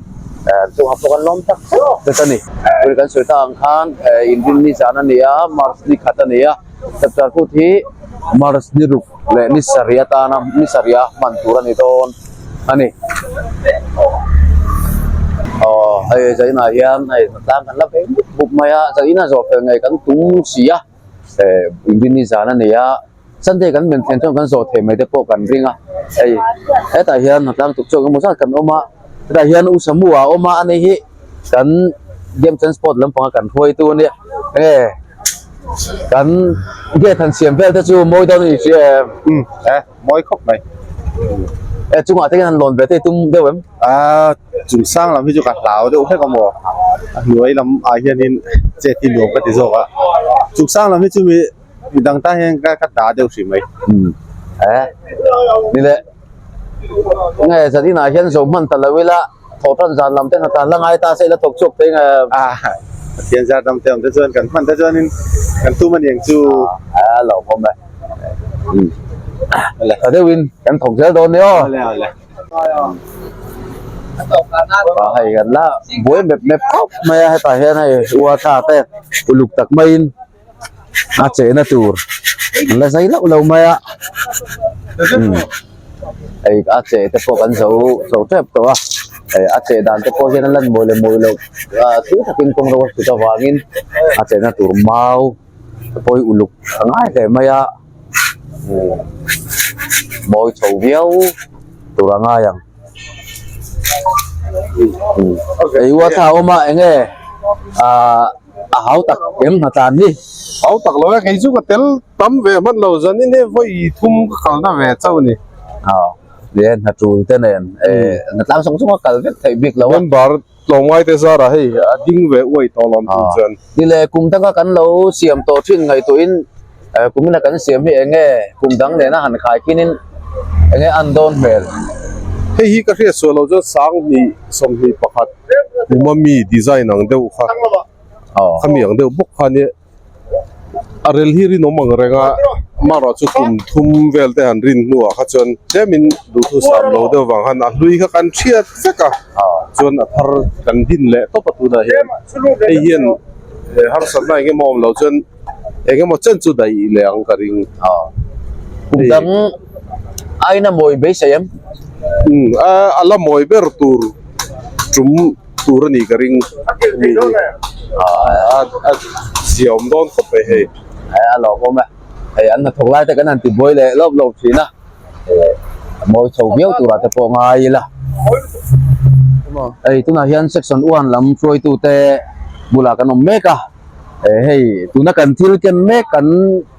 chungah pawh kan lawm tak zet a ni. Tuna kan sawi tak ang khan inrinni zan a ni a, March ni khat a ni a, Chapchar Kut hi March ni ruk leh ni sarih atana ni sarih a hman tur a ni dawn a ni. Aw hei zainah hian hei hnatlang kan la ve mup mup mai a zaina zawh fel ngei kan tum si a eh inrinni zan a ni a Sunday kan men thlen chuan kan zawh thei mai te pawh kan ring a hei hetah hian hnatlang tuk chuak emaw zat kan awm a hetah hian u Samu a awm a ani hi kan games and sport lampanga kan hruaitu a nia enge kan gate han siam vel te chu mawi dawn a ni hria em umm e mawi khawp mai e chungah te hian han lawn ve te tum deuh em ah chung sang lam hi chu ka hlau deuh hlek a maw a hnuai lam ah hianin chet hi nuam ka ti zawk a chung sang lam hi chu mi midang tan hian ka ka dah deuh hrih mai umm e ni le nge zaninah hian zo hman ta lo ila. Thawh tan zan lam te hna tan la ngai ta se ila thawk chhuak thei nge. A Pathian zar dam te awm te chuan kan hman te chuanin kan tum a niang chu. A lo awm e. Tha deuhin kan thawk zel dawn nia aw. Awle awle. A hei kan la buai mep mep khawp mai a hetah hian hei ua thla te uluk tak maiin a chehna tur an la zai loh lo mai a hei a cheh te pawh kan zo zo tep tawh a hei a cheh dan te pawh hian a lan mawi leh mawi loh ah tui takin kawng ro a sut avangin a chehna tur mau te pawh hi uluk a ngai hle mai a mawi chho viau tur a ngai ang. Ei ua thla a awm a eng nge ah a hau tak em hna tlan hi. Hau tak lo e kei chu ka tel tam ve hman lo zan in hei vawi thum ka kal na ve chauh a ni. Aw ni e hna tul te nen eh hna tlang sawng sawng a kal vek theih bik lo a. Member tlawmngai te zarah hei a ding ve uai tawh lawm tun chuan. Ni le kum danga kan lo siam tawh thin ngaihtuahin Kumina kan siam hi eng nge kum dang nena han khai khinin eng nge an dawn hmel? Hei hi ka hriat suah lo chuan sanghnih 21 kuma mi design ang deuh kha khami ang deuh bawk kha nia a rel hi rinawm ang reng a amaherawh chu kum thum vel te han rin hnuah kha chuan tlemin duhthusam lo deuh vang khan a hlui kha kan hriat vek a chuan a thar kan din leh tawp a tunah hian hei hian harsatna eng emaw awm lo chuan. Eng emaw chen chu daih leh ang ka ring. Kum dang aina mawi beisei em? Umm a la mawi ber tur tum tur a nih ka ring mi hi. A ziaawm dawn khawp mai hei. A lawmawm e. Hei an hnathawk lai te kan han ti buai leh lawp lawp thin a. A mawi chho viau turah te pawh ngai ila. Hei tunah hian section one lam hruaitute bulah kan awm mek a. Hei tuna kan thil ken mek kan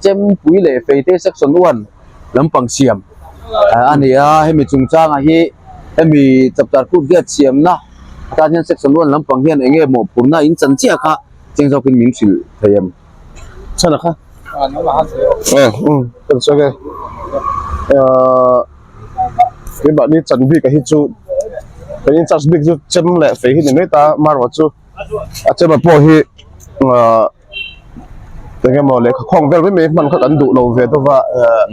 chempui leh feite section one lampang siam a ni a hemi chungchangah hi hemi chapchar kut gate siamna atan hian section one lampang hian eng nge mawhphurhna in chan chiah kha cheng zawkin min hrilh thei em? Chhan a kha kan sawi e keimahni chan bik ah hi chu kan in charge bik chu chem leh fei hi ni mai ta amaherawhchu chu. A chema pawh hi ahh eng emaw lehkha khawng vel mai mai hman kha kan duh lo ve deuh va ehh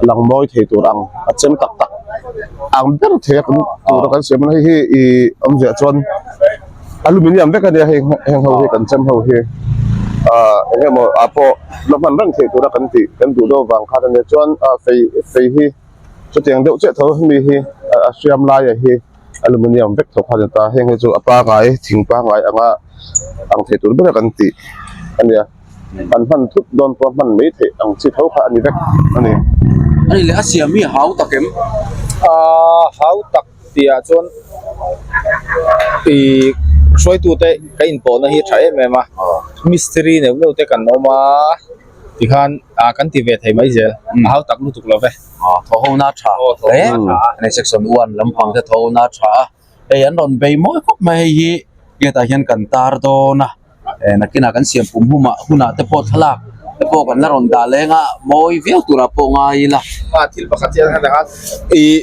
lang mawi thei tur ang a chem tak tak ang ber thei a kan tur a kan siam a hei hi ih awmzia chuan aluminium vek a nia hei heng ho hi kan chem ho hi ahh eng emaw ah pawh la hman reng theih tur a kan tih kan duh deuh vang khan a nia chuan ah fei fei hi chutiang deuh chiah tho hemi hi a hriam laia hi. Aluminium vek tho kha a ni ta heng hi chu a pangai thing pangai anga ang thei tur ber a kan tih a nia an hman thut dawn pawh a hman mai theih ang chi tho kha a ni vek a ni. A ni leh a siam hi hau tak em? Aaa hau tak tih ah chuan ih hruaitute ka inpawhna hi a tha em em a mistiri neuh neuh te kan awm a. Tikhan ah kan ti ve thei mai zel a hau tak lutuk lo ve. Ah thaw ho na tha hle a section one lampang te thaw ho na tha a hei an rawn bei mawi khawp mai hei hi gate ah hian kan tar dawn a eh nakinah kan siam pum humah hunah te pawh thlalak te pawh kan la rawn dah leng a mawi viau turah pawh ngai ila. Ah thil pakhat chian khan a ih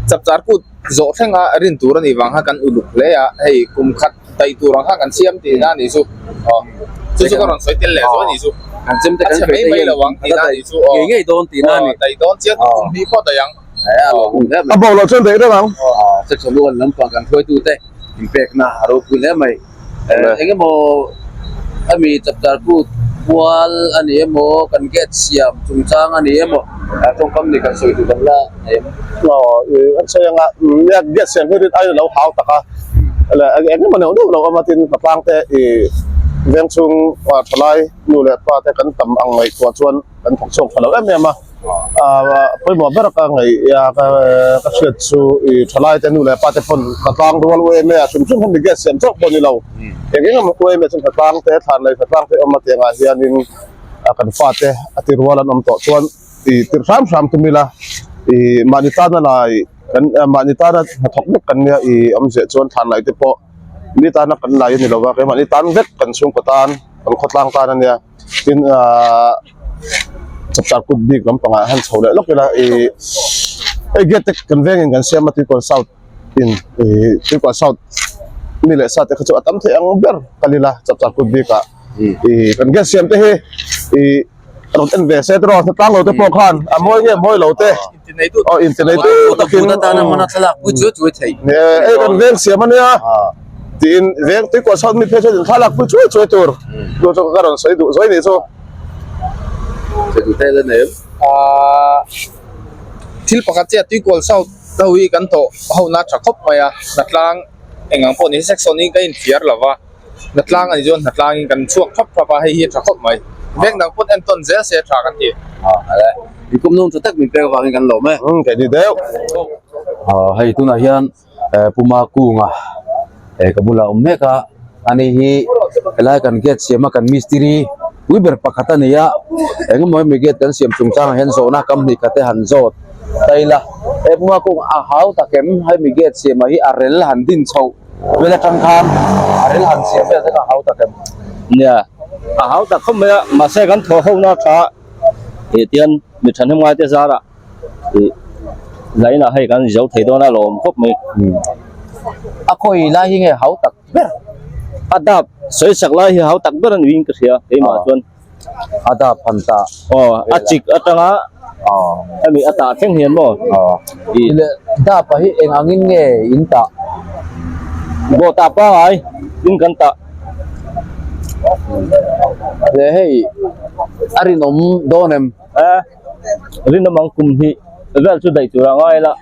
chapchar kut zawh thlenga rin tur a nih vang khan kan uluk hle a hei kum khat daih tur ang khan kan siam tihna a nih chu aw chu chu ka rawn sawi tel leh zuai a nih chu kan chem te a kan chhe mai mai lo ang tihna a nih chu aw ngei ngei dawn tihna a ni aw daih dawn chiang kum hnih pawh daih ang eh a lawm hle mai a bo loh chuan daih reng ang aw section one lampang kan hruaitute inpekna a ropui hle mai. Eng emaw ami chapter kut kual a ni emaw kan gate siam chungchang a ni emaw tawngkam ni kan sawi duh kan la nei em? Aw ih an sawi anga nia gate siam hi rin aiin a lo hau tak a eng emaw neuh neuh lo awm a tin patlang te ih veng chhung thalai nu leh pa te kan tam ang ngaihtuah chuan kan thawk chhuak tha lo em em a. Ahh pawimawh ber ka ngaih a ka ka hriat chu ih thalai te nu leh pa te pawn hna tlang rual u em e a hrim hrim hemi gas siam chauh pawh ni lo eng eng emaw u em e chuan hna tlang te thlan leh hna tlang te awm a tiang ah hianin a kan fa te a ti rual an awm tawh chuan ih tirh hram hram tum ila ih mahni tana lai kan mahni tana hnathawk vek kan nia ih awmzia chuan thlan lai te pawh mi tana kan lai a ni lova keimahni tan vek kan chhungkaw tan kan khawtlang tan a nia. Tin ahh chapchar kut bik lampangah han chho leh lawk ila ih hei gate te kan vengin kan siam a tuikawn south in ih tuikawn south mi leh sa te kha chu a tam theih ang ber kal ila chapchar kut bikah ih kan gate siam te hi ih rawn en ve se tiraw hnatlang lo te pawh khan a mawi nge mawi lo te aw inti nei tu takin hei kan veng siam ania tiin veng tuikuah chhuat mi phei chuan in thlalak pui chuai chuai tur chu chu ka rawn sawi duh zuai nih chu. Thil pakhat chiah tuikual south ho hi kan thawh ho na tha khawp mai a hnatlang eng ang pawh ni section hi ka infiar lo va. Hnatlang a ni chuan hnatlangin kan chhuak thap thap a, hei hi a tha khawp mai. Veng dang pawn entawn zel se a tha kan ti. Aa inkum nung tha tak min pek avangin kan lawm e. Umm kei ni deuh. Aa hei tunah hian Puma Kunga ka bulah a awm mek a, ani hi helai kan gate siam a kan mistiri pui ber pakhat a ni a, engemaw hemi gate kan siam chungchangah hian zawhna kam hnih khat te han zawt ta ila. He Puma Kunga a hau tak em hemi gate siamah hi a rel han din chhoh. Vel atang khan a rel han siam vel te kha a hau tak em? Nia, a hau tak khawp mai a, mahse kan thaw ho na tha tih tian mi thahnem ngai te zarah ih lainah hei kan zo thei dawn a lawm khawp mai. A khawi lai hi nge hau tak ber? A dap sawi sak lai hi hau tak ber a ni in ka hria keimah chuan. A dap han tah. Aw, a chik atanga hemi a tah thleng hian maw? Aw. Ile dap ah hi eng angin nge in tah? Bawh tah pangai in kan tah. Le hei a rinawm dawn em? A rinawm ang kum hnih vel chu daih tur a ngai la.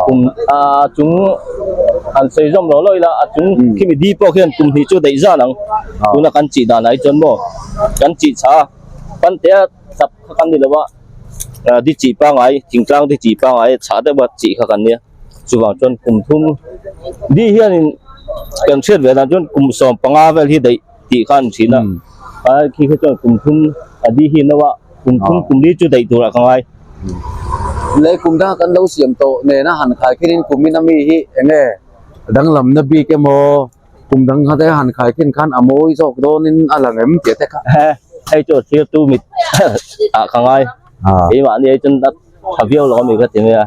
Kum a chung han sawi zawm lo lo ila a chung khimi di pawh khian kum hnih chu daih zan ang. Tuna kan chih dan ah hi chuan maw kan chih chha a pantea chap kha kan ni lo a di chih pangai thingtlang di chih pangai chhah deuh a chih kha kan nia chuvang chuan kum thum di hianin kan hriat ve dan chuan kum 15 vel hi daih tih kha an thin a a khi kha chuan kum thum a di hi no a kum thum kum li chu daih turah ka ngai. Lei kum danga kan lo siam tawh nena han khai khin in kum in ami hi enge danglamna bik emaw kum dang kha te han khai khin khan a mawi zawk dawnin a lang em tih te kha. Hei chu thlir tu mit ah ka ngai keimahni ai chuan a tha viau lo ami ka ti mai a.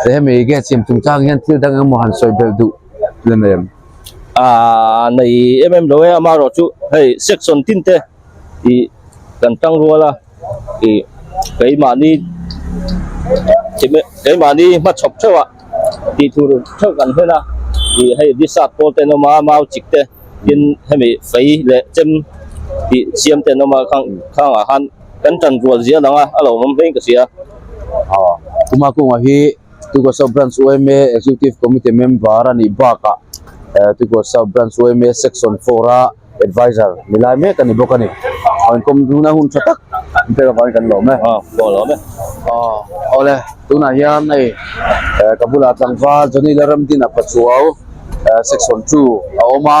Hemi gate siam chungchang hian thil dang emaw han sawi belh duh la nei em? Aaa nei em em lo e amaherawh chu hei section tin te ih kan tang rual a ih keimahni keimahni hmachhawp theuh ah tih tur theuh kan hlen a ih hei disat pawl te an awm a mau chik te tin hemi fei leh chem tih siam te an awm a khang khangah khan kan tan rual zia lang a a lo awm hlein ka hria. Aw Kuma Kunga hi Tuikual South Branch yma Executive Committee member a nih bakah Tuikual South Branch yma Section 4 a Advisor ni lai mek a ni bawk a ni. A inkawm tuna hun tha tak in pek avangin kan lawm e. Aw pawh lawm e. Aw awle tunah hian hei ka bulah tlangval Johnny Lalramdina Pachuau Section 2 a awm a,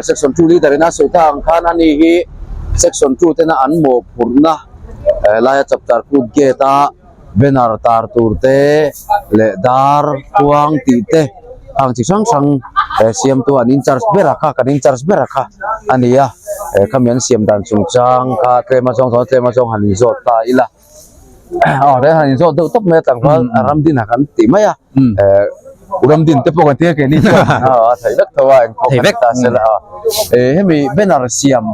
Section 2 leader in a sawi tak ang khan ani hi. Section 2 tena an mawhphurhna laia chapchar kut gate a banner tar tur te leh dar khuang tih te hang chi hrang hrang siamtu an in charge ber a kha kan in charge ber a kha a ni a khami an siam dan chungchang kha tlem a zawng chuan tlem a zawng han inzawt ta ila aw he han inzawt deuh tawp mai a tlangval ramdin a kan ti mai a ramdin te pawh kan tia keini chuan a thei vek tho a engpawh kan ta sela a hemi banner siam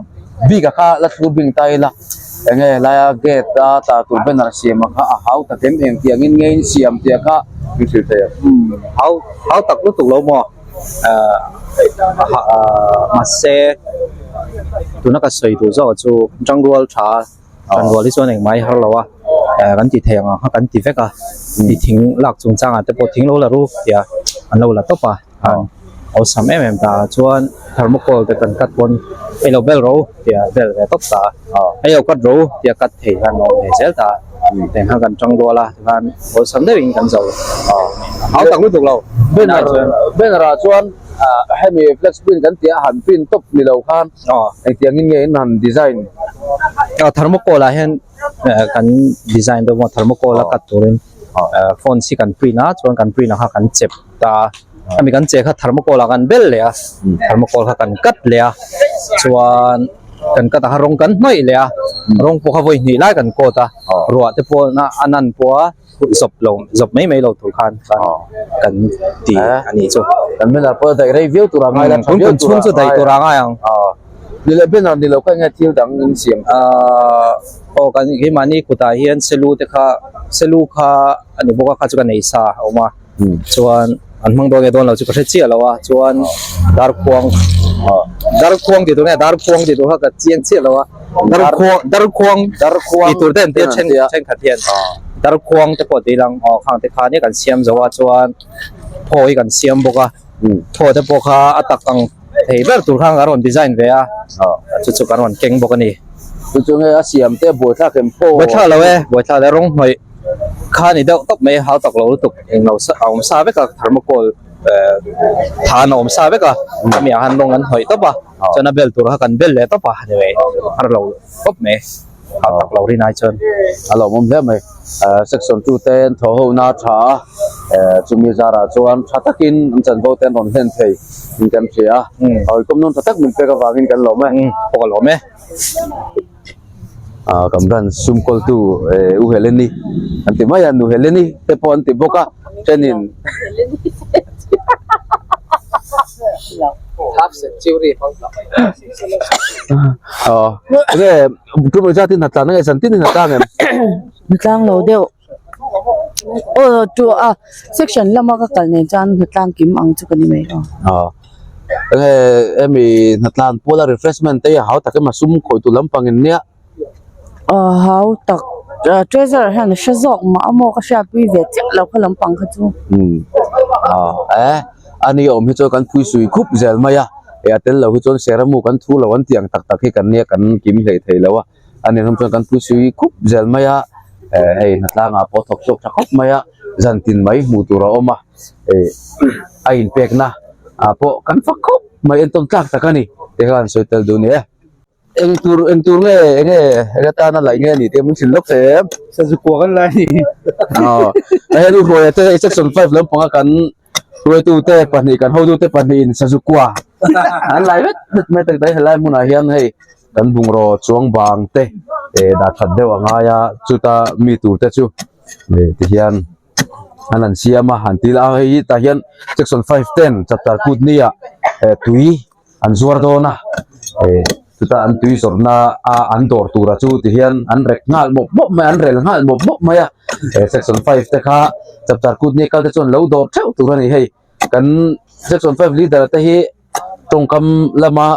bik a kha la thlu bing ta ila enge helaia gate a tar tur banner siam a kha a hau tak em em tih angin nge in siam tih a kha min hrilh thei ang. Hau hau tak lutuk lo maw mahse tuna ka sawi duh zawk chu tangrual tha tangrual hi chuan engmah hi har lo a kan ti thei ang ang kha kan ti vek a ti thing lak chungchangah te pawh thing lo la ru tia an lo la tawp a. Awlsam em em ta chuan thermocol te kan cut pawn hei lo bel ro tia bel ve tawp ta hei lo cut ro tia cut thei khan a awm ve zel ta tiang khan kan tang rual a tikhan awlsam deuhin kan zo hau tak lutuk lo banner banner ah chuan hemi flex print kan tih a han print tawp ni lo khan engtiang in nge in han design thermocol ah hian kan design deuh maw thermocol a cut turin fonts hi kan print a chuan kan print ang kha kan chep ta a ami kan che kha thermocol ah kan bel leh a thermocol kha kan cut leh a chuan kan cut ah khan rawng kan hnawih leh a rawng pawh kha vawi hnih lai kan coat a ruah te pawh a a nan pawh a zawp lo zawp mai mai lo tur khan kan ti a nih chu kan banner pawh daih rei viau tur a ngai la tha viau tur a chhung chu daih tur a ngai ang ni leh banner ni lo kha enge thil dang in siam aw kan keimahni kutah hian selu te kha selu kha a ni bawk a kha chu ka nei sa a awm a chuan an hmang dawn nge dawn lo chu ka hre chiah lo a chuan darkhuang darkhuang tih tur nge darkhuang tih tur kha ka chiang chiah lo a darkhuang darkhuang darkhuang tih tur te an tia then thenkhat hian darkhuang te pawh tih lang aw khang te kha nia kan siam zo a chuan phaw hi kan siam bawk a phaw te pawh kha a tak ang thei ber tur khan kan rawn design ve a chu chu kan rawn keng bawk a ni chu chu nge a siam te buaithlak em phaw buaithlak lo e buaithlak lo e rawng hnawih kha ni deuh tawp mai hau tak lo lutuk englo sa a awm sa vek a thermocol eh than a awm sa vek a chumi ah khan rawng an hnawih tawp a chuan a bel tur kha kan bel leh tawp a ni mai har lo tawp mai hau tak lo rin ai chuan a lawmawm hle mai eh section 2 te an thaw ho na tha a eh chumi zarah chuan tha takin an chanvo te an rawn hlen thei in kan hria a hawikawm nawn tha tak min pek avangin kan lawm e pawh ka lawm e. Ah kan branch sum kawltu eh u Heleni an ti mai a nu Heleni te pawh an ti bawk a thenin aw enge tum zat in hnatlan ange zan tin in hnatlang em hnatlang lo deuh aw tu a section lama ka kal nen chuan hnatlang kim ang chu ka ni mai lo aw enge hemi hnatlan puala refreshment te hi a hau tak em a sum khawih tur lampang in nia aw hau tak treasurer hian a hre zawk mah a maw ka hriatpui ve chiah lo kha lampang kha chu umm aw eh ani awm hi chuan kan phui sui khup zel mai a eh a tel lo hi chuan seramu kan thu lo an tih ang tak tak hi kan nia kan kim hlei thei lo a ani ram chuan kan pui sui khup zel mai a eh hei hnatlangah pawh thawk chhuak tha khawp mai a zan tin mai hmuh tur a awm a eh a inpekna ah pawh kan fak khawp mai entawn tlak tak a ni tih kha an sawi tel duh a ni e eng tur eng tur nge enge eng atana laih nge a ni tih min hrilh lawk thei em sazu kua kan lai a ni aw hei nu hruaia te section 5 lampanga kan hruaitute pahnih kan hotute pahnihin sazu kua an lai vek vek mai tak tak helai hmunah hian hei kan bungraw chuang bang te eh dah that deuh a ngai a chuta mi tur te chu eh tihian an han siam a han til a hei hi tah hian section 5 ten chapter kut nia eh tui an zuar dawn a eh chutah an tui zawrhna a an dawr tura chu ti hian an rek nghal mawp mawp mai a an rel nghal mawp mawp mai a eh section 5 te kha chapchar kut ni kal te chuan lo dawr theuh tur a ni hei kan section 5 leader te hi tawngkam lama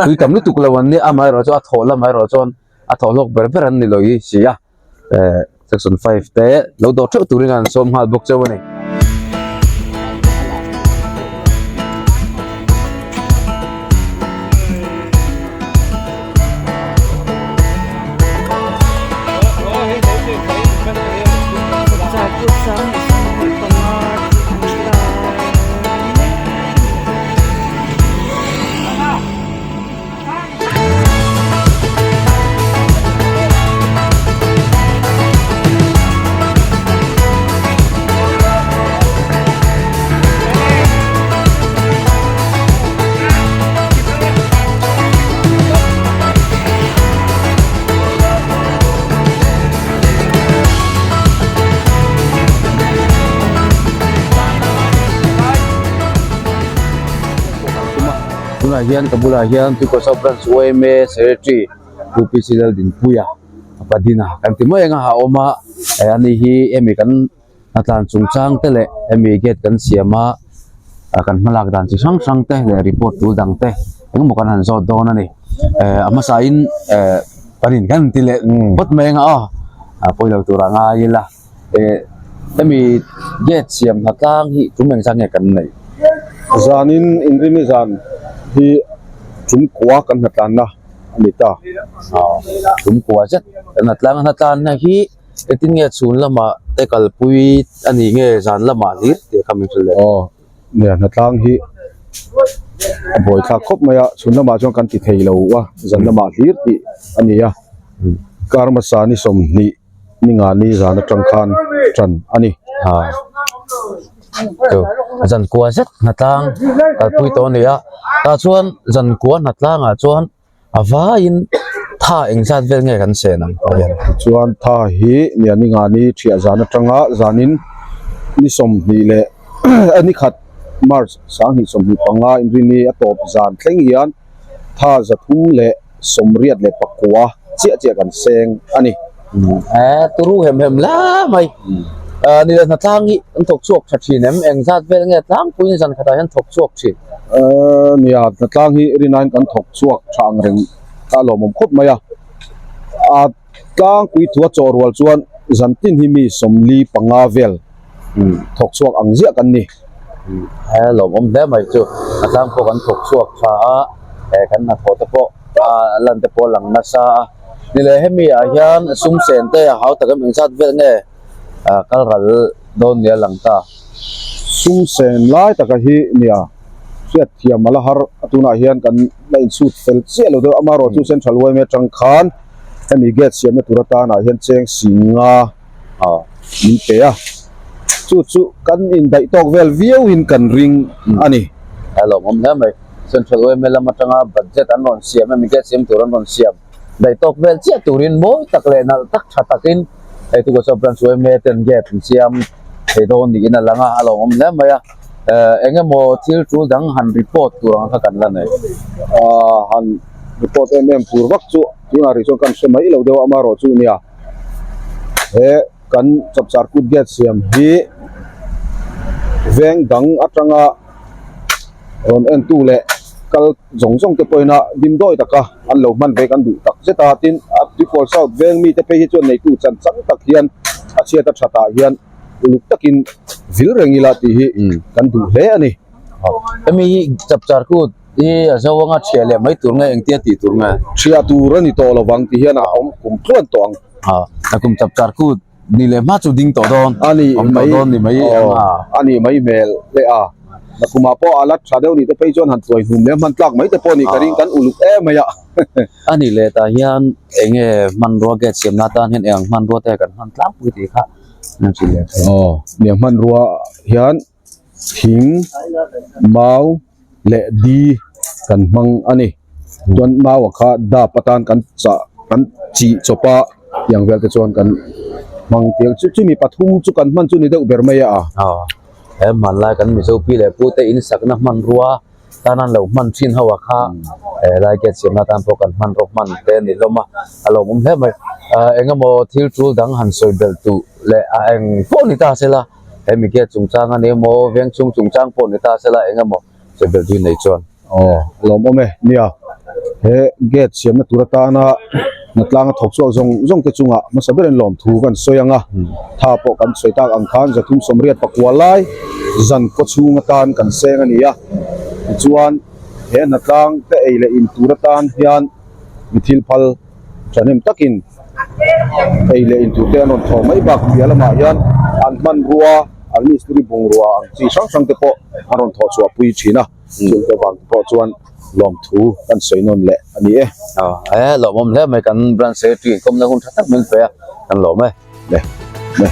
tui tam lutuk lo an nia amaherawh chu a thawh lamah erawh chuan a thawh hlawk ber ber an ni lo hi si a eh section 5 te lo dawr theuh turin an sawm nghal bawk cheu a ni. Tunah hian ka bulah hian Tuikawsa Branch yma Secretary Pu PC Laldinpuia Padina kan ti mai anga a awm a ani hi hemi kan Hnatlan chungchang te leh hemi gate kan siam a kan hmalak dan chi hrang hrang te leh report tul dang te engemaw kan han zawt dawn a ni eh a hmasa in eh kan in kan ti leh phawt mai anga aw a pawilo tur ah ngai ila eh hemi gate siam hnatlang hi tum engzat nge kan neih? Zanin inrini zan hi tum kua kan hnatlanna a ni ta. Aw tum kua zet kan hnatlang a hnatlanna hi. Engtin nge chhun lamah te kalpui a nih nge zan lamah hlir tih kha min hrilh leh. Aw, nia hnatlang hi a buaithlak khawp mai a, chhun lamah chuan kan ti thei lo a, zan lamah hlir tih a ni a, kar hmasa ni 20 ni nga ni zan atang khan tan a ni. Ha, chu zan kua zet hnatlang kalpui tawh a ni a, tah chuan zan kua hnatlangah chuan A vaiin tha engzat vel nge kan sen ang tah hian? Tichuan tha hi nia ni nga ni thiah zan atanga zanin ni 20 leh ni khat March 2025 inrini a tawp zan thleng hian tha 389 chiah chiah kan seng a ni. Turu hem hem la mai. Ni leh hnatlang hi an thawk chhuak tha thin em? Engzat vel nge tlangpuiin zan khatah hian thawk chhuak thin? Nia, hnatlang hi rinain kan thawk chhuak tha ang reng a lawmawm khawp mai a. A tlangpui thua chawh rual chuan zan tin hi mi 45 vel thawk chhuak ang ziah kan ni. He lawmawm hle mai chu hnatlang pawh kan thawk chhuak tha a, kan hnathawh te pawh a lan te pawh a lang nasa a. Ni leh hemi ah hian sum sen te a hau tak em engzat vel nge kal ral dawn nia lang ta. Sum sen lai taka hi nia hriat thiam a la har a tunah hian kan la insut fel chiah lo deuh amaherawh chu Central yma atang khan hemi gate siamna tur atanah hian cheng singa min pe a chu chu kan indaih tawk vel viau in kan ring a ni. A lawmawm hle mai. Central yma lam atanga budget an rawn siam hemi gate siam tur an rawn siam daih tawk vel chiah turin mawi tak leh nalh tak tha takin hei Tukasaw Branch yma ten gate an siam thei dawn niin a lang a, a lawmawm hle mai a. Eh eng emaw thil tul dang han report tur ang kha kan la nei. Ah han report em em tur vak chu tunah rih chuan kan hre mai lo deuh a amaherawh chu nia he kan chapchar kut gate siam hi veng dang atanga rawn entu leh kal zawng zawng te pawhin a dimdawi taka an lo hman ve kan duh tak zet a tin a Tuikawl South veng mite phei hi chuan neitu chan chang tak hian a chhiat a thatah hian uluk takin vil reng ila tih hi kan duh hle a ni. Hemi hi chapchar kut hi a zo anga thiah leh mai tur nge engtia tih tur nge? Thiah tur a ni tawh lovang tih hian a awm kum tluan tawh ang. A kum chapchar kut Ni leh hma chu ding tawh dawn. A ni Awm tawh dawn ni mai aw ang a. A ni mai hmel leh a. Nakumah pawh a la tha deuh nih te phei chuan han tuai hnum leh hman tlak mai te pawh ni ka ring kan uluk em mai a. A ni leh tah hian eng nge hmanrua gate siamna atan hian eng ang hmanrua te kan hman tlangpui tih kha an hrilh leh thei. Aw, nia hmanrua hian thing, mau leh di kan hmang a ni. Chuan mau a kha dap atan kan chah kan chih chawp a tiang vel te chuan kan hmang tiang chu chumi pathum chu kan hman chu ni deuh ber mai a. Aw, he hmanlai kan Mizo pi leh pu te insakna hmanrua tan an lo hman thin ho a kha helai gate siamna tan pawh kan hmanraw hman te a ni hlawm a, a lawmawm hle mai. Eng emaw thil tul dang han sawi belh duh leh a eng pawh ni ta sela. Hemi gate chungchang a ni emaw, veng chhung chungchang pawh ni ta sela eng emaw sawi belh duin nei chuan. Aw, lawmawm e. Nia, he gate siamna tur atana hnatlanga thawk chhuak zawng zawng te chungah hmasa berin lawmthu kan sawi ang a. Tha pawh kan sawi tak ang khan 389 lai zan kaw chhung atan kan seng a ni a. Tichuan, he hnatlang te ei leh in tur atan hian mi thil phal thahnem takin ei leh in tur te an rawn thawh mai bak piah lamah hian an hmanrua an mistiri bungrua ang chi hrang hrang te pawh an rawn thawh chhuah pui thin a chung te vang te pawh chuan lawmthu kan sawi nawn leh a ni e. Aw e lawmawm hle mai kan branch secretary inkawmna hun tha tak min pe a kan lawm e. Le le.